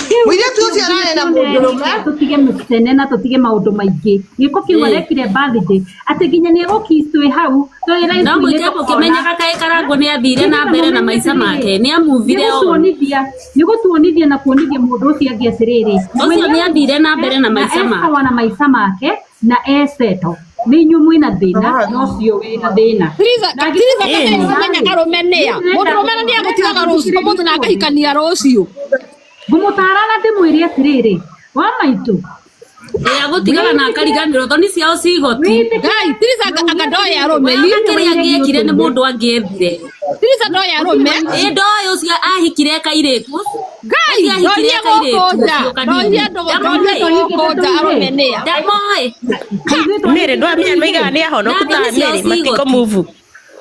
Kĩu mũirĩtu ũcio ararĩ na mũndũrũme. Tũtige mĩcene na tũtige maũndũ maingĩ. Gĩko kĩu arekire birthday atĩ nginya nĩ egũkiss twĩ hau twĩ No live-inĩ mũingĩ tũkona. mũkĩmenyaga kaĩ Karangũ nĩ athire na mbere na maica make, nĩ amuvire on. Nĩgũtuonithia nĩgũtuonithia na kuonithia mũndũ ũcio angĩ atĩrĩrĩ Ũcio nĩ athire na mbere na maica make. sawa na maica make na eseto nĩ inyuĩ mwĩna thĩna na ũcio wĩna thĩna. Tiriza Na angĩkorwo tiriza ĩni. ũmenya arũme nĩa mũndũrũme nĩ agũtigaga rũciũ ũmũthĩ na akahikania rũciũ. Ngũmũtara na ndĩmwĩre atĩrĩrĩ wa maitũ Ĩ agũtigaga na akariganĩrwo thoni ciao ci igoti. Ngai tiriza anga ndoĩ arũme We ona kĩrĩa angĩekire nĩ mũndũ angĩethire. Tiriza ndoĩ arũme. Ĩ ndoĩ ũcio ahikire kairĩtu. Ngai Ũcio ahikire ndorie kairĩtu gũkũ nja ũcio kanini. ndorie andũ ndorie andũ gũkũ nja arũme nĩa. Ndamoĩ. Mĩrĩ ndwamenya nĩmaigaga nĩ ahonoku Na ta thoni ciao Mĩrĩ ci matikũ igoti. move.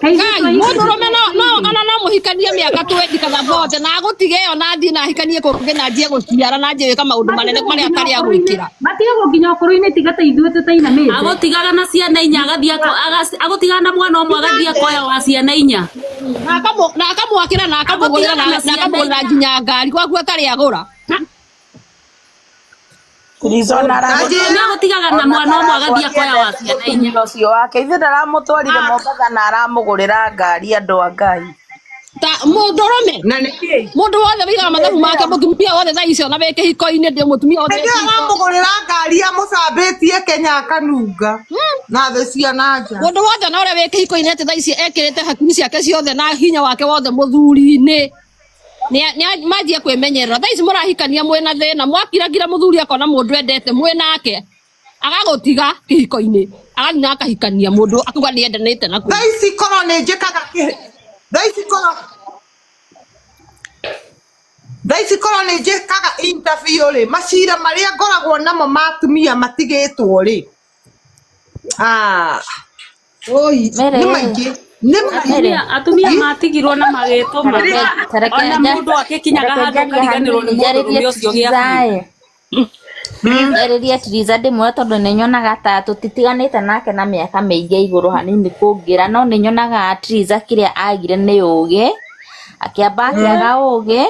Ngai mũndũrũme no no ona no mũhikanie mĩaka twendi kana bote na agũtige ĩyo na athiĩ na ahikanie kũngĩ na anjie gũciara na anjie gwĩka maũndũ manene marĩa atarĩ agwĩkĩra. Matigagwo nginya ũkũrũ-inĩ tiga ta ithuĩ tũtainamĩte. Agũtigaga na ciana inya agathiĩ agũtigaga na mwana ũmwe agathiĩ akoya wa ciana inya. Na akamwakĩra na akamũgũrĩra Agũtigaga na na na ciana akamũgũrĩra inya. nginya ngari gwaku atarĩ agũra. Nĩ agũtigaga na mwana ũmwe agathiĩ akoya wa ciana inya. Ũcio wake ithe ndaramũtwarire Mombatha na aramũgũrĩra ngari andũ a Ngai. Ta mũndũrũme mũndũ wothe wĩigaga mathabu make mũtumia wothe thaa icio na wĩ kĩhiko-inĩ ndĩ mũtumia wothe wĩ Hĩndĩ ĩyo kĩhiko. aramũgũrĩra ngari amũcambĩtie Kenya akanunga na thĩ cia na nja. Mũndũ wothe na ũrĩa wĩ kĩhiko-inĩ atĩ thaa ici ekĩrĩte hakiri ciake ciothe na hinya wake wothe mũthuri-inĩ nĩ manjie kwĩmenyerera thaa ici mũrahikania mwĩna thĩna mwakiragira mũthuri akona mũndũ endete mwĩ nake agagũtiga kĩhiko-inĩ agathiĩ na akahikania mũndũ akauga nĩ endanĩte na Thaa ici korwo nĩ njĩkaga thaa ici korwo thaa ici korwo nĩ njĩkaga interview rĩ macira marĩa ngoragwo namo ma atumia matigĩtwo rĩ ah nĩ maingĩ nĩ maingĩ Atumia matigirwo na magĩtũma ona mũndũ akĩkinyaga handũ akariganĩrwo nĩ mũndũrũme ũcio gĩa biũ. Njarĩrie Tiriza ndĩmwĩre tondũ nĩ nyonaga ta tũtitiganĩte nake na mĩaka mĩingĩ igũrũ hanini kũngĩra no nĩ nyonaga Tiriza kĩrĩa agire nĩ ũgĩ akĩamba akĩaga ũgĩ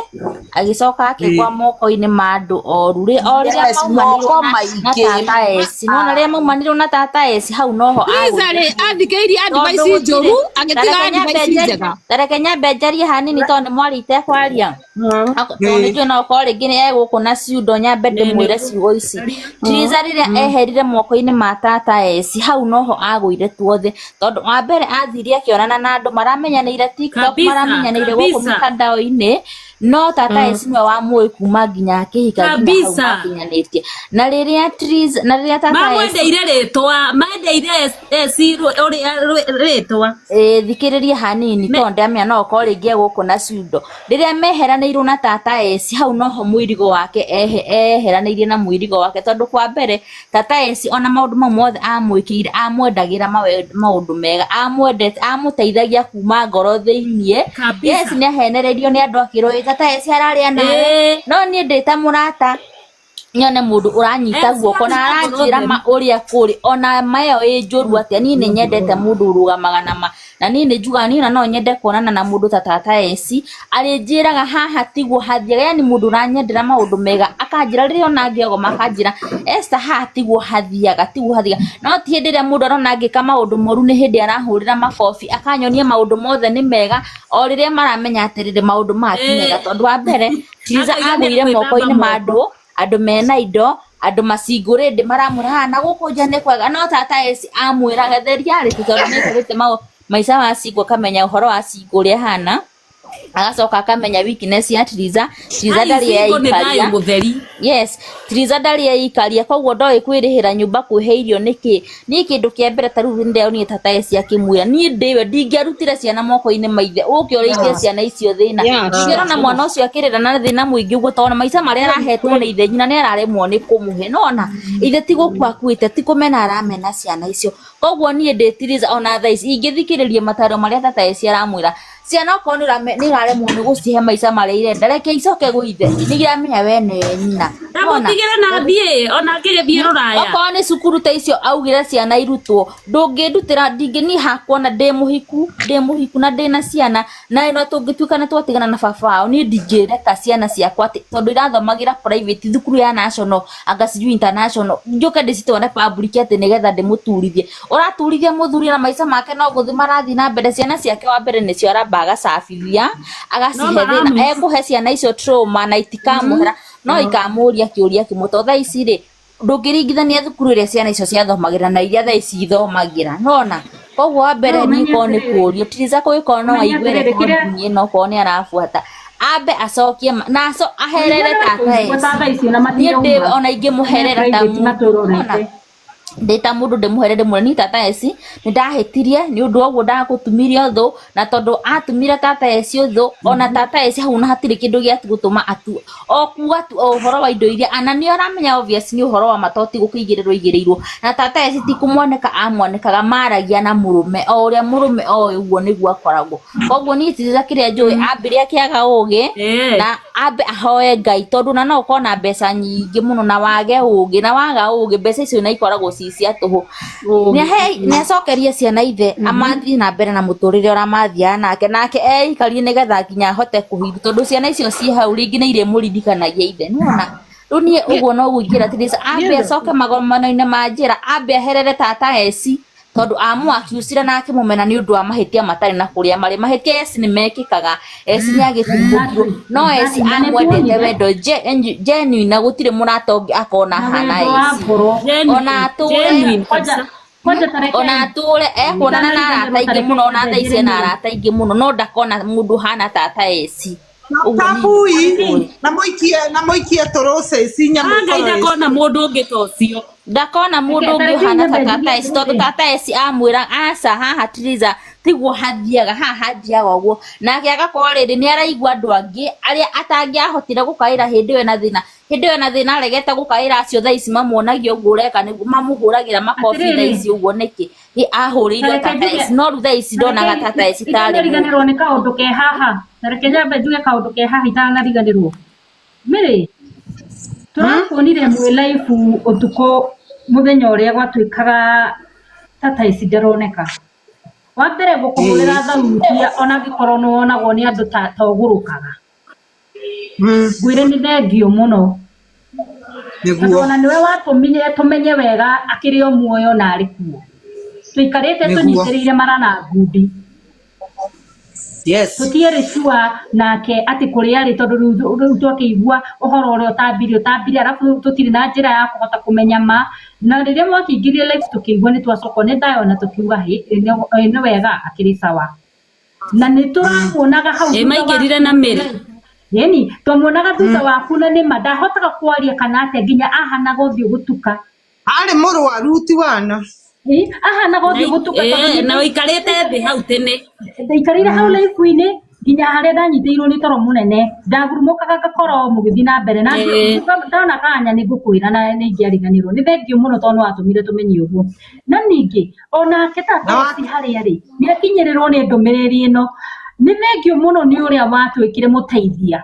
agĩcoka akĩgwa moko-inĩ ma andũ oru rĩ o rĩrĩa Yes, maumanirwo moko na maingĩ. tata eci nona rĩrĩa maumanirwo na tata eci hau noho Tiriza rĩ athikĩrĩirie Tondũ advice njũru gũtirĩ- agĩtiga tareke nyambe advice njarie- njega. tareke nyambe njarie hanini tondũ nĩ mwaria itekwaria tondũ nĩ njũĩ no ũkorwo rĩngĩ nĩ egũkũ na ciundo nyambe ndĩmwĩre ciugo ici Tiriza rĩrĩa eherire moko-inĩ ma tata eci hau noho agũire tuothe tondũ wa mbere athire akĩonana na andũ maramenyanĩire TikTok Kabisa, maramenyanĩire gũkũ kabisa. mitandao-inĩ no tata eci nĩwe wamũĩ kuma nginya akĩhika nginya hau Kabisa. makinyanĩtie na rĩrĩa Tiriza na rĩrĩa tata eci Mamwendeire rĩtwa mendeire eci ũrĩa rĩtwa. Ĩ thikĩrĩria hanini tondũ ndamenya no ũkorwo rĩngĩ egũkũ na ciundo rĩrĩa meheranĩirwo na tata eci hau noho mũirigo wake eheranĩirie na mũirigo wake tondũ kwa mbere tata eci ona maũndũ mau mothe amwĩkĩire amwendagĩra maũndũ mega amwendete amũteithagia kuma ngoro thĩiniĩ. Kabisa. Yes nĩ ahenereirio nĩ andũ akĩrwo "Ĩ, tata eci ararĩa nawe Ĩ. no niĩ ndĩ ta mũrata nyone mũndũ ũranyita Eci guoko na arĩ na ngoro aranjĩra theru. ma ũrĩa kũrĩ ona ma ĩyo ĩ njũru atĩa niĩ nĩ nyendete mũndũ ũrũgamaga na ma na niĩ nĩ njugaga niĩ ona no nyende kuonana na mũndũ ta tata eci arĩnjĩraga haha tiguo hathiaga yani mũndũ ũranyendera maũndũ mega akanjĩra rĩrĩa ona ngĩogoma akanjĩra Esther haha tiguo hathiaga tiguo hathiaga no ti hĩndĩ ĩrĩa mũndũ arona ngĩka maũndũ moru nĩ hĩndĩ arahũrĩra mabobi akanyonia maũndũ mothe nĩ mega o rĩrĩa maramenya atĩrĩrĩ maũndũ maya ti mega tondũ wa mbere Tiriza Akauga nĩ agũire gwĩthamba moko-inĩ ma moko. andũ andũ mena indo andũ macingũrĩndĩ maramwĩra haha na gũkũ nja nĩ kwega no tata eci amwĩraga the reality tondũ nĩ aikarĩte maica ma cingũ akamenya ũhoro wa cingũ ũrĩa ahana agacoka akamenya weakness ya Tiriza Tiriza Ai ndarĩ single nĩ thayũ eikaria mũtheri. yes Tiriza ndarĩ eikaria koguo ndoĩ kwĩrĩhĩra nyũmba kwĩhe irio nĩkĩ niĩ kĩndũ kĩa mbere ta rĩu nĩndĩronire tata eci akĩmwĩra niĩ ndĩwe ndingĩarutire ciana moko-inĩ ma ithe ũke ũrĩithie ciana icio thĩna Yeah, sure. ndingĩrona mwana ũcio akĩrĩra na thĩna mũingĩ ũguo tondũ maica marĩa arahetwo nĩ ithe nyina nĩ araremwo nĩ kũmũhe nona ithe ti gũkua akuĩte ti kũmena aramena ciana icio koguo niĩ ndĩ Tiriza ona thaa ici ingĩthikĩrĩria mataro marĩa tata eci aramwĩra Ciana okorwo nĩ ũraremwo nĩ gũcihe maica marĩa irenda, reke icoke gwĩ ithe, nĩ iramenya we nĩwe nyina. Nĩwona? Ndamũtigĩre na thiĩ ona ngĩgĩthiĩ rũraya. Okorwo nĩ cukuru ta icio augire ciana irutwo, ndũngĩndutĩra ndingĩ niĩ hakwa na ndĩ mũhiku na ndĩna ciana na ĩno tũngĩtuĩka nĩ twatigana na baba wao, niĩ ndingĩreka ciana ciakwa atĩ tondũ irathomagĩra private thukuru ya national anga sijui international, njũke ndĩcitware public atĩ nĩgetha ndĩmũturithie. Ũraturithia mũthuri na maica make no gũthiĩ marathiĩ na mbere, ciana ciake wa mbere nĩcio aramba agacabithia, agacihe thĩna, ekũhe ciana icio trauma na itikamũhera, no ikamũria kĩũria kĩmwe to thaa ici rĩ ndũngĩringithania thukuru ĩrĩa ciana icio ciathomagĩra na iria thaa ici ithomagĩra, nĩwona? Koguo wa mbere No niĩ ũmenye korwo nĩ atĩrĩrĩ, kũũrio Tiriza kũngĩkorwo no ũmenye aigue atĩrĩrĩ kĩrĩa recording ĩno okorwo nĩ arabuata, ambe acokie na aherere Kũringana na tata kũigua ta eci. thaa icio na Niĩ ndĩ matirauma ona me ingĩmũherera ta private mũndũ, nĩwona? matũrorete. Ndĩ ta mũndũ ndĩmũhere ndĩmwĩre niĩ tata eci nĩ ndahĩtirie nĩ ũndũ wa ũguo ndagũtumire ũthũ, na tondũ atumire tata eci ũthũ, ona tata eci hau na hatirĩ kĩndũ gĩa gũtũma atu o kuga tu o ũhoro wa indo iria ana nĩ aramenya obvious nĩ ũhoro wa ma to ti gũkĩigĩrĩrwo igĩrĩirwo, na tata eci ti kũmwanĩka amwanĩkaga, maragia na mũrũme o ũrĩa mũrũme oĩ ũguo nĩguo akoragwo. Koguo niĩ Tiriza kĩrĩa njũĩ ambire akĩaga ũgĩ na ambe ahoe Ngai, tondũ na no ũkorwo na mbeca nyingĩ mũno na wage ũgĩ, na waga ũgĩ mbeca icio na ikoragwo ci cia tũhũ. Nĩ acokerie ciana ithe, amathiĩ na mbere na mũtũrĩre ũrĩa mathiaga nake, nake eikarie nĩgetha nginya ahote kũhithwo, tondũ ciana icio ciĩ hau rĩngĩ nĩ irĩmũririkanagia ithe, nĩwona? Rĩu niĩ ũguo noguo ingĩra Tiriza, ambe acoke magomano-inĩ ma njĩra, ambe aherere tata eci, tondũ amũakiucire na akĩmũmena nĩ ũndũ wa mahĩtia matarĩ na kũrĩa marĩ. Mahĩtia eci nĩ mekĩkaga, eci nĩ agĩtumbũkirwo, no eci Na nĩ amwendete tuonire wendo genuine, na gũtirĩ mũrata ũngĩ akona na hana wendo wa eci. ngoro. Ona atũre Kwanja kwanja ta ona rekei atũre ekuonana na arata itanariganĩrwo ta aingĩ rekei mũno, ona nyambe thaa ici njĩre ena Mary. arata aingĩ mũno, no ndakona mũndũ hana tata eci. Ũguo niĩ Tabui nĩguo na muikie na muikie tũrũcĩci nyamũ Ngai ĩkorwo ĩ ndakona mũndũ ũngĩ ta ũcio. Ndakona mũndũ Reke ta ũngĩ rekei ũhana ta nyambe tata njuge eci, tondũ atĩrĩrĩ. tata eci amwĩra aca haha Tiriza tiguo hathiaga, haha hathiaga ũguo, nake agakorwo rĩrĩ nĩ araigua andũ angĩ arĩa atangĩahotire gũkaĩra hĩndĩ ĩyo ena thĩna, hĩndĩ ĩyo ena thĩna aregete gũkaĩra acio thaa ici mamuonagia ũguo ũreka nĩguo mamũhũragĩra makobi thaa Atĩrĩrĩ, ici ũguo nĩkĩ? ta Ahũrĩirwo reke tata njuge eci, no rĩu thaa ici ta ndonaga reke tata eci tarĩ mũndũ. itanariganĩrwo nĩ kaũndũ ke haha, ta reke nyambe njuge kaũndũ ke haha itanariganĩrwo. Mary, tũrakuonire mwĩ live ũtukũ mũthenya ũrĩa gwatuĩkaga tata ici ndaroneka. Wa mbere gũkũhũrĩra thauti ona angĩkorwo nĩ wonagwo nĩ andũ ta ũgũrũkaga. Ngwĩre nĩ thengio mũno. Tondũ nĩguo ona nĩwe watũmire tũmenye wega akĩrĩ o muoyo na arĩ kuo. Tũikarĩte nĩguo tũnyitĩrĩire mara na ngundi. Yes. Tũtiarĩ sure nake atĩ kũrĩa arĩ tondũ rĩu twakĩigua ũhoro ũrĩa ũtambire arabu tũtirĩ na njĩra ya kũhota kũmenya ma. Na rĩrĩa mwakĩingĩrire live tũkĩigua nĩ twacokwo nĩ thayũ na tũkiuga hĩ nĩ wega akĩrĩ sawa. Na nĩ tũramuonaga hau Ĩ thutha maingĩrire waku na Mary. Ĩni, twamuonaga thutha waku na nĩma ndahotaga kwaria kana atĩa nginya ahanaga ũthiũ gũtuka. Arĩ mũrwaru ti wana. Ĩ, ahanaga ũthiũ gũtuka tondũ nĩ Na ũikarĩte thĩ hau tene. Ndaikarire hau live-inĩ nginya harĩa ndanyitĩirwo nĩ toro mũnene, ndagurumũkaga ngakorwo mũgĩthiĩ na mbere na ndona kanya nĩ ngũkwĩra na nĩ ingĩariganĩrwo. Nĩ thengio mũno tondũ nĩ watũmire tũmenye ũguo. Na ningĩ onake tata eci harĩa rĩ nĩ akinyĩrĩrwo nĩ ndũmĩrĩri ĩno. Nĩ thengio mũno nĩ ũrĩa watuĩkire mũteithia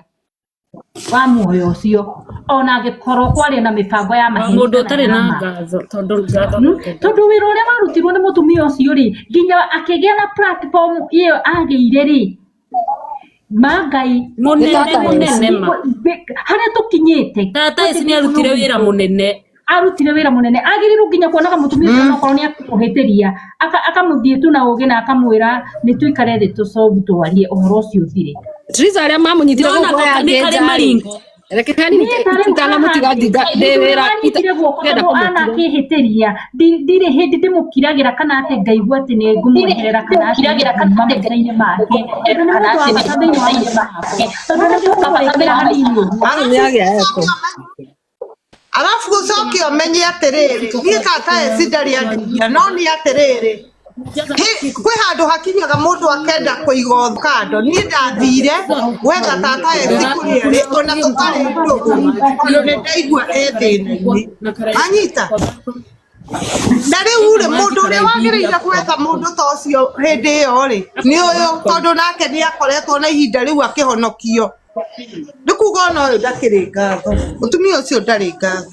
wa muoyo ũcio ona angĩkorwo kwarĩ na mĩbango ya maheni Mũndũ kana ũtarĩ ya na ma. ngatho tondũ ngatho Tondũ wĩra ũrĩa warutirwo nĩ mũtumia ũcio rĩ, nginya akĩgĩa na platform ĩyo agĩire rĩ, ma Ngai Mũnene mũnene ma. Harĩa tũkinyĩte Tata eci nĩ arutire wĩra mũnene. Arutire wĩra mũnene, agĩrĩirwo nginya kuonaga mũtumia ũcio onakorwo nĩ akũmũhĩtĩria, akamũthiĩ tu na ũgĩ na akamwĩra nĩ tũikare thĩ tũsolve twarie ũhoro ũcio ũthire. Triza arĩa mamũnyitire Nona gũkũ aya nĩ angĩ karĩ nja rĩ, maringo. reke hanini Niĩ ta rĩu haha itanamũtiga rĩ, ndinga ndĩ mũthuri wĩra wanyitire guoko ndĩrenda tondũ kũmũtiga. anakĩhĩtĩria, ndirĩ hĩndĩ ndĩmũkiragĩra kana atĩ ngaigua atĩ nĩ ngũmweherera kana atĩ nĩ nguma maica-inĩ make, tondũ nĩ mũndũ wa bata thĩinĩ wa maica makwa, tondũ nĩ ngũmwĩkĩra hanini ũguo. Arĩ nĩ agĩa echo. Arabu ũcoke ũmenye atĩrĩrĩ, niĩ tata eci ndarĩ andeithia, no nĩ atĩrĩrĩ, kwĩ handũ hakinyaga mũndũ akenda kũiga ũthũ kando. Niĩ ndathire gwetha tata eci kũrĩa arĩ ona tũtarĩ ndũgũ, tondũ nĩ ndaigua e thĩna-inĩ. Anyita? Na rĩu rĩ, Mũndũ ũrĩa wagĩrĩire gwetha mũndũ ta ũcio hĩndĩ ĩyo rĩ nĩ ũyũ, tondũ nake nĩ akoretwo na ihinda rĩu akĩhonokio. Nĩ kuga ona ũyũ ndakĩrĩ ngatho, mũtumia ũcio ndarĩ ngatho.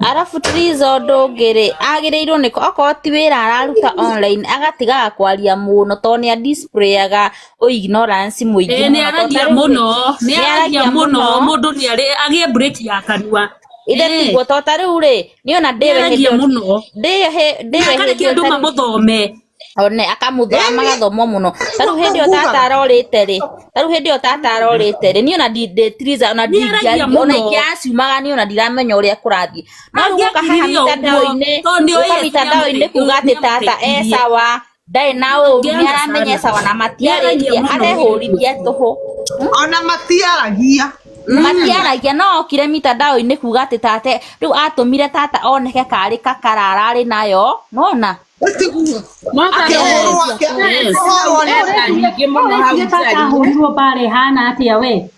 Arabu Triza ũndũ ũngĩ rĩ, agĩrĩirwo nĩ okorwo ti wĩra araruta online agatigaga kwaria mũno tondũ nĩ displayaga ignorance mũingĩ Ĩĩ nĩ mũno tondũ aragia ta rĩu rĩ, mũno, nĩ nĩ aragia aragia mũno, mũno mũndũ nĩ arĩ agĩe break ya kanua. ithe Ĩĩ tiguo tondũ ta rĩu rĩ niĩ ona nĩ ndĩwe hĩndĩ aragia ĩyo mũno. ndĩwe Na ndĩwe hĩndĩ akareke ĩyo andũ ta rĩu mamũthome. one akamũthoma Ĩni magathomwo mũno ta rĩu nĩguo hĩndĩ ĩyo tata ngugaga. arorĩte rĩ ta rĩu hĩndĩ ĩyo tata arorĩte rĩ niĩ ona ndĩ Triza ona Nĩ aragia ndingĩaria ona mũno. ingĩaciumaga niĩ ona ndiramenya ũrĩa kũrathiĩ no rĩu gũka haha Angĩakiririe ũguo mitandao-inĩ tondũ nĩ gũka oĩ eci mitandao-inĩ kuga atĩ tata e nĩamũteithirie. sawa ndarĩ na ũru Ndũngĩ nĩ aramenya e understand. sawa na Nĩ aragia matiarĩtie mũno mũirĩtu arehũrithia ũcio. tũhũ. Ona matiaragia. Matiaragia no okire mitandao-inĩ kuga atĩ tata rĩu atũmire tata oneke karĩ kakara ararĩ nayo nona. Tiguo. No tata Akĩhũrwo Esi Yes. akĩhũrwo nĩ etha nyingĩ mũno hau Ũreciria tata njarie. ahũrirwo mbara ĩhana atĩa we?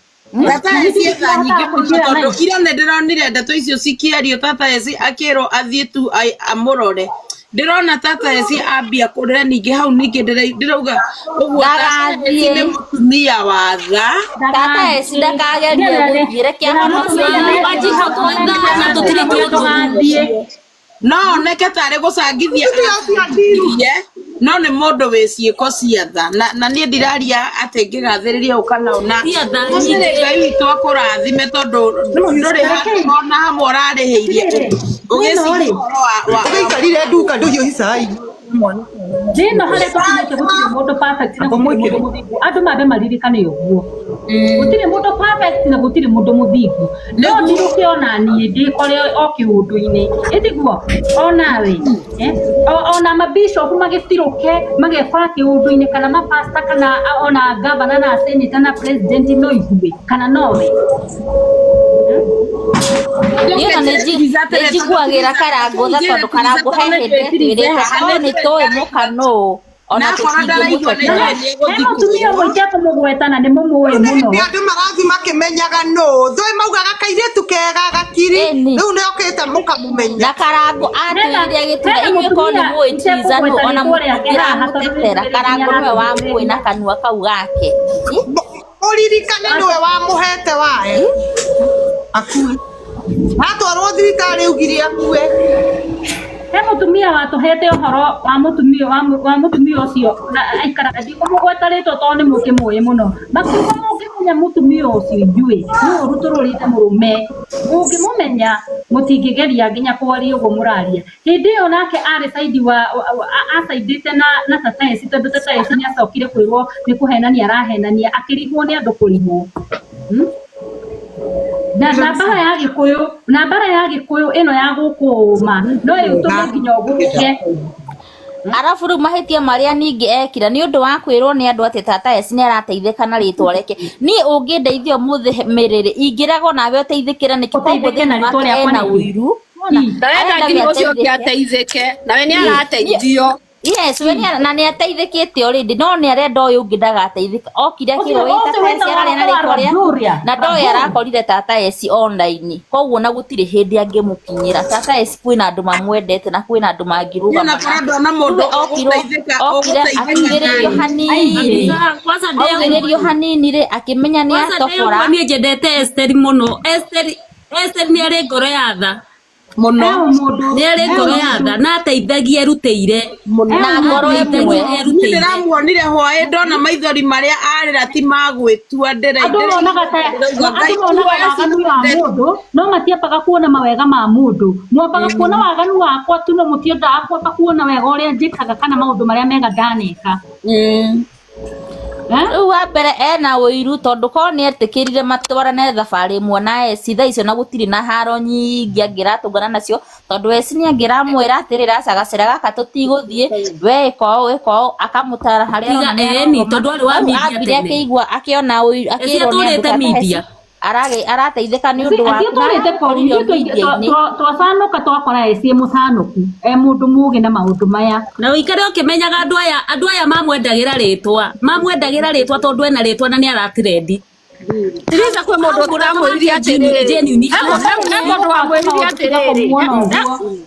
Tata Na Esi githĩ etha nyingĩ tũtihotaga mũno kũingĩra tondũ live? ira nĩ ndĩronire ndeto icio cikĩario tata Esi akĩrwo athiĩ tu amũrore. Ndĩrona tata Esi ambia kũrĩra ningĩ hau ningĩ ndĩrauga ũguo tata Esi nĩ Ndagathiĩ. mũtumia wa tha. Tata Esi Ndagaathiĩ. ndakagerie gũthiĩ reke ahonokio Ndĩramũtũmĩire Wanjikũ message twĩ tha na na tũtirĩ ndĩramwĩra kĩũndũ. ndũgathiĩ. No oneke tarĩ gũcangithia Mũtumia ũcio andiru. aracangithirie no nĩ mũndũ wĩ ciĩko cia tha na, na niĩ ndiraria atĩ ngĩgathĩrĩria ũ kana ũna Cia tha gũtirĩ nyingĩ. Ngai witũ akũrathime tondũ ndũrĩ handũ ona hamwe ũrarĩhĩirie Atĩrĩrĩ, thĩna ũgĩciria rĩ, ũhoro wa Ũgĩikarire nduka ndũhiũ icai. thĩna harĩa tũkinyĩte gũtirĩ mũndũ perfect na gũtirĩ mũndũ mũthingu. Andũ mambe maririkane ũguo. Gũtirĩ mũndũ perfect na gũtirĩ mũndũ mũthingu. No nĩguo ndirũke ona niĩ ndĩkore o kĩũndũ-inĩ. Ĩtiguo? Onawe. Eh? Ona mabishop magĩtirũke magekora kĩũndũ-inĩ kana mapasta kana ona gavana na senator na president no ithuĩ kana nowe. Niĩ ona nĩ njiguagĩra Karangũ tha tondũ Karangũ he hĩndĩ etwĩrĩte korwo nĩ tũĩ mũka nũ ona nakorwo ndaraigua nĩ tũtingĩmũtetera. njũĩ nĩ He egũthiĩ mũtumia kũrwo ũmwe itekũmũgweta na nĩ mũmũĩ Rĩu nĩ mũno. hĩndĩ andũ marathiĩ makĩmenyaga nũ. Thũĩ maugaga kairĩtu kega gakiri. Ĩni Rĩu nĩ okĩte mũkamũmenya. na Karangũ Hena atwĩrire agĩtwĩra hena inyuĩ korwo nĩ mũtumia mũĩ Triza nũ itekũgweta ona rĩtwa rĩake haha tondũ mũtingĩramũtetera nĩ Karangũ nĩwe wamũĩ na aratũthikĩrĩria. kanua kau gake. Ũririkane nĩwe wamũhete wae. Akue. Atwarwo thibitarĩ augire akue. He mũtumia watũhete ũhoro wa mũtumia wa mũtumia ũcio na aikaraga ndikũmũgweta rĩtwa tondũ nĩ mũkĩmũĩ mũno. Makiuga mũngĩmenya mũtumia ũcio inyuĩ nĩ ũru tũrũrĩte mũrũme. Mũngĩmũmenya mũtingĩgeria nginya kwaria ũguo mũraria. Hĩndĩ ĩyo nake arĩ saidi wa acaindĩte na tata Esi tondũ tata Esi nĩ acokire kwĩrwo nĩ kũhenania arahenania akĩrigwo nĩ andũ kũrigwo. Na mbara ya Gĩkũyũ na mbara ya Gĩkũyũ ĩno ya gũkũũma no ĩtũme nginya ũgũrũke. Arabu rĩu mahĩtia marĩa ningĩ ekire nĩ ũndũ wa kwĩrwo nĩ andũ atĩ tata Esi nĩ arateithĩka na rĩtwa rĩake. Niĩ ũngĩndeithia ũmũthĩ mĩrĩrĩ ingĩragwo nawe ũteithĩkĩre nĩkĩ koguo Ũteithĩke na thĩinĩ rĩtwa wake rĩakwa ena nĩkĩ? ũiru. Nĩwona? Ndarenda Arenda we nginya ũcio ũngĩ ateithĩke. ateithĩke nawe nĩ Niĩ arateithio. Yes, we nĩ na nĩ ateithĩkĩte already no nĩ arenda ũyũ ũngĩ ndagateithĩke. Okire Ũcio akĩrwo ĩ ũcio tata Esi wĩtagwo ararĩa na wa rĩtwa rĩaku Raburia. na ndoĩ Raburi. arakorire tata Esi online koguo na gũtirĩ hĩndĩ angĩmũkinyĩra. Tata Esi kwĩna andũ mamwendete na kwĩna andũ niĩ mangĩrũgama nakorwo nake. ndona Rĩu mũndũ we okirwo ũgũteithĩka okire ũgũteithĩka akiugĩrĩrio nani hanini Kabisa, kwanza ndĩ augĩrĩrio hanini rĩ akĩmenya nĩ kwanza ndĩ atobora. ũguo niĩ njendete Esther mũno. Esther nĩ arĩ ngoro ya tha. mũno He mũndũ Nĩ arĩ he ngoro ya mũndũ tha na ateithagia erutĩire. mũno Na he ngoro mũndũ ĩmwe. Ateithagia niĩ erutĩire. ndĩramuonire hwaĩ ndona maithori marĩa arĩra ti magwĩtua andũ monaga ta ndĩrauga andũ Ngai monaga esi waganu wa mũndũ no matiambaga kuona mawega ma mũndũ mwambaga kuona waganu wakwa tu no mũtiendaga kwamba kuona wega ũrĩa njĩkaga kana maũndũ marĩa mega ndaneka. Eh? Rĩu wa mbere ena ũiru tondũ korwo nĩ etĩkĩrire matwarane thabarĩ ĩmwe na Esi thaa icio na gũtirĩ na haro nyingĩ angĩratũngana nacio tondũ Esi nĩ angĩramwĩra atĩrĩrĩ aca gacĩra gaka tũtigũthiĩ we ĩka ũũ ĩka ũũ akamũtara harĩa Tiga arona nĩ eni aroroma. tondũ arĩ wa Rĩu media ambire tene. akĩigua akĩona ũiru Esi akĩrwo nĩ andũ atũrĩte tata Esi media. arateithĩka nĩ ũndũ waku na Ithuĩ tũrĩte kũu arakũririo ithuĩ media-inĩ. twacanũka twakora Esi mũcanũku e mũndũ mũgĩ na maũndũ maya. Na ũikare ũkĩmenyaga andũ aya mamwendagĩra rĩtwa. Mamwendagĩra rĩtwa tondũ ena rĩtwa na nĩ aratirendi. Triza kwĩ mũndũ Hau mũrata ũramwĩrire wake atĩrĩrĩ genuine he mũndũ Andũ wamwĩrire tiga atĩrĩrĩ kũmuona ũguo.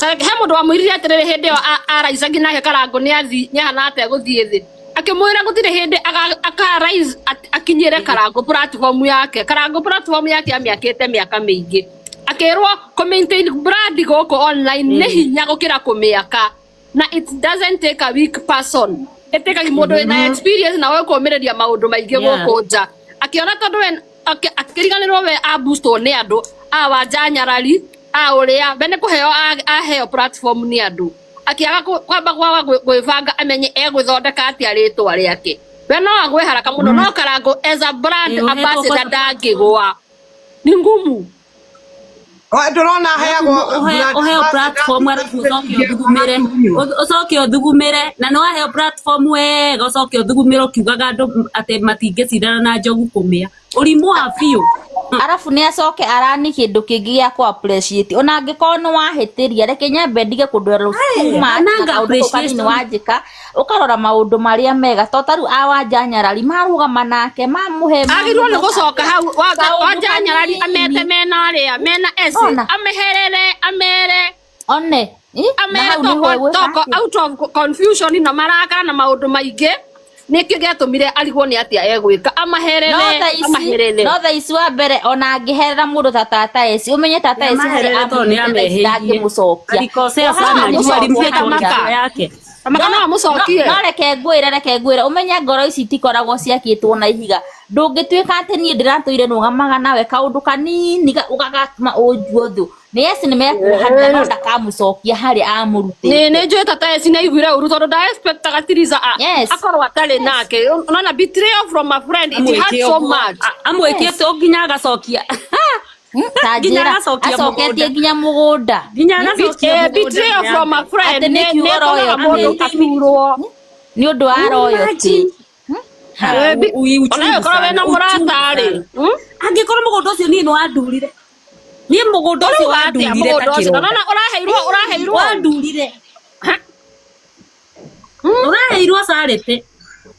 He mũndũ wamwĩrire atĩrĩrĩ hĩndĩ ĩyo araicagi nake Karangũ nĩ athi nĩ ahana ta egũthiĩ thĩ, akĩmwĩra gũtirĩ hĩndĩ aka rise akinyĩre Karangũ platform yake. Karangũ platform yake amĩakĩte mĩaka mĩingĩ, akĩrwo kũ maintain brand gũkũ online nĩ hinya gũkĩra kũmĩaka, na it doesn't take a weak person, ĩtĩkagia mũndũ wĩna experience na ũĩ kũmĩrĩria maũndũ maingĩ gũkũ nja. Akĩona tondũ we akĩriganĩrwo we aboostwo nĩ andũ a Wanja Nyarari a ũrĩa we nĩ kũheo aheo platform nĩ andũ, akĩaga kwamba kwaga gwĩbanga amenye egwĩthondeka atĩa rĩtwa rĩake. We no agwe haraka mũno, no Karangũ as a brand Ũhetwo ambassador kwanza ndangĩgwa, nĩ ngumu. Ndũrona aheagwo brand Ũheo ambassador platform arabu ũcoke ũthugumĩre, ũcoke ũthugumĩre, na nĩ waheo platform wega ũcoke ũthugumĩre ũkiugaga andũ atĩ matingĩcindana na njogu kũmĩa ũrimũ wa biũ. Arabu nĩ acoke arani kĩndũ kĩngĩ gĩa kũ appreciate, ona angĩkorwo nĩ wahĩtĩria, reke nyambe ndige kũndwara too much na Ananga kaũndũ kau kanini appreciation. Wanjĩka ũkarora maũndũ marĩa mega, to tarĩu a Wanja Nyarari marũgama nake mamũhe Agĩrĩirwo nĩ gũcoka hau kaũndũ Wanja Nyarari amete kanini. mena arĩa mena eci Ona. ameherere amere one na amere hau nĩho toko egwĩka toko atĩa? Out of confusion na marakara na maũndũ maingĩ nĩkĩo gĩatũmire arigwo nĩ atĩa egwĩka, amaherere. No thaa ici Amaherere. No thaa ici wa mbere ona angĩherera mũndũ ta tata eci, ũmenye tata eci harĩa Nĩamaherere tondũ amũrutĩte thaa ici nĩamehĩirie. ndangĩmũcokia. Alikosea Haha sana juu amũcokia alimficha hau nja. njaa yake. Amaka no amũcokie. No reke ngwĩre ũmenye ngoro ici itikoragwo ciakĩtwo na ihiga. Ndũngĩtuĩka atĩ niĩ ndĩratũire nũgamaga nawe kaũndũ kanini ũgagatũma ũnjue ũthũ. Nĩ yes, nĩ mekuohanĩra, no ndakamũcokia harĩa amũrutĩte. Nĩ njũĩ tata eci nĩ aiguire ũru tondũ nda expectaga Tiriza akorwo atarĩ nake. Unaona, betrayal from a friend, it hurts Amwĩke so ũguo much. Amwĩkĩte o nginya agacokia Ta nginya njĩra agacokia acoketie mũgũnda nginya mũgũnda. Nginya agacokia mũgũnda Betrayal nginya from a friend Atĩ nĩ nĩ kiugo ĩtũmaga royalty. mũndũ aturwo Nĩ ũndũ wa royalty. Imagine. Ona ũkorwo wĩna Uchungu mũrata rĩ sana. Angĩkorwo mũgũnda ũcio niĩ nĩ wandurire, niĩ mũgũnda ũcio Ũrauga atĩa? wandurire ta Mũgũnda ũcio kĩronda. nona ũraheirwo Wandurire, ũraheirwo carĩte.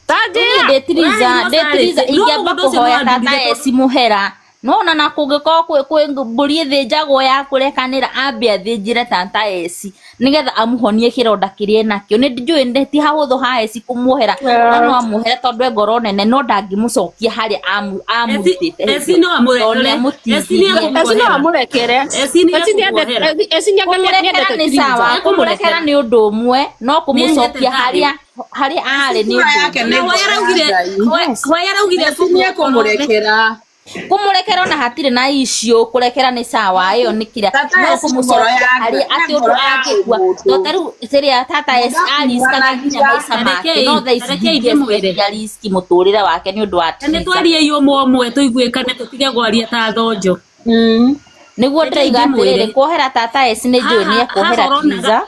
Ta Niĩ njĩra ndĩ Tiriza, Ũraheirwo ndĩ Tiriza carĩte no ingĩamba mũgũnda ũcio nĩ kũhoya tata wandurire. eci mũhera, nona na kũngĩkorwo kwĩ mbũri ĩthĩnjagwo ya kũrekanĩra, ambe athĩnjĩre tata eci nĩgetha amũhonie kĩronda kĩrĩa enakĩo. Nĩ njũĩ nĩ ti hahũthũ ha eci kũmuohera, no no amuohere tondũ e ngoro nene, no ndangĩmũcokia harĩa amũrutĩte hĩndĩ Eci ĩyo no tondũ nĩ amũrekere, eci nĩ amũtihirie. Eci no ekũmuohera. amũrekere. Eci nĩ Eci ekũmuohera. eci Kũmũrekera nĩendete nĩ Tiriza. sawa, kũmũrekera Ekũmũrekera. nĩ ũndũ ũmwe, no Nĩendete kũmũcokia thayũ. harĩa harĩa arĩ nĩ Ngoro ũndũ yake ũngĩ. nĩ Na ngoro hwaĩ ya araugire Ngai. Yes. Hwaĩ araugire Eci nĩ ekũmũrekera. Kũmũrekera ona hatirĩ na issue, kũrekera nĩ sawa, ĩyo nĩ kĩrĩa, Tata no eci ngoro kũmũcokia yake harĩa nĩ atĩ ũndũ ngoro ya angĩkua ũmũndũ. to tarĩu rĩrĩa tata eci ariskaga nginya maica make, no thaa ici Tarekei ndingĩ ndĩmwĩre expect ariski mũtũrĩre wake nĩ ũndũ wa na nĩ Tiriza. twariei ũmwe ũmwe tũiguĩkane tũtige kwaria ta thonjo. Nĩguo Rekei ndĩraiga atĩrĩrĩ, ndĩmwĩre kuohera tata eci nĩ njũĩ nĩ haha ekuohera haha ũronaga Tiriza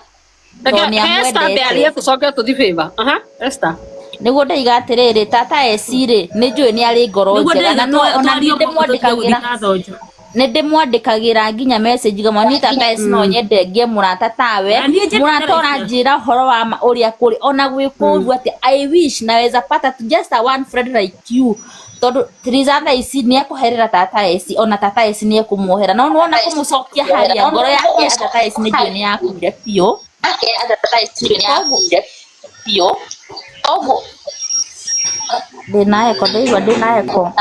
Reke tondũ nĩ he Esther ambe arie amwendete. tũcoke tũthi favor. Aha, Esther. Nĩguo ndaiga atĩrĩrĩ, tata eci rĩ, nĩ njũĩ nĩ arĩ ngoro nĩguo njega ndĩraiga na no ona twarie niĩ ũmwe ũmwe tũtige gũthiĩ ndĩmwandĩkagĩra ta thonjo. Nĩ ndĩmwandĩkagĩra nginya message ngamwĩra niĩ tata eci no nyende ngĩe mũrata tawe, Na niĩ njendete mũrata life. ũranjĩra ũhoro wa ma ũrĩa kũrĩ ona gwĩ kũũru atĩ I wish naweza pata tu just a one friend like you, tondũ Tiriza thaa ici nĩ ekũherera tata eci, ona tata eci nĩ ekũmuohera, no nĩwona kũmũcokia harĩa ngoro yake ya tata eci nĩ njũĩ nĩ yakuire biũ. Koguo ndĩna echo, ndaigua ndĩna echo.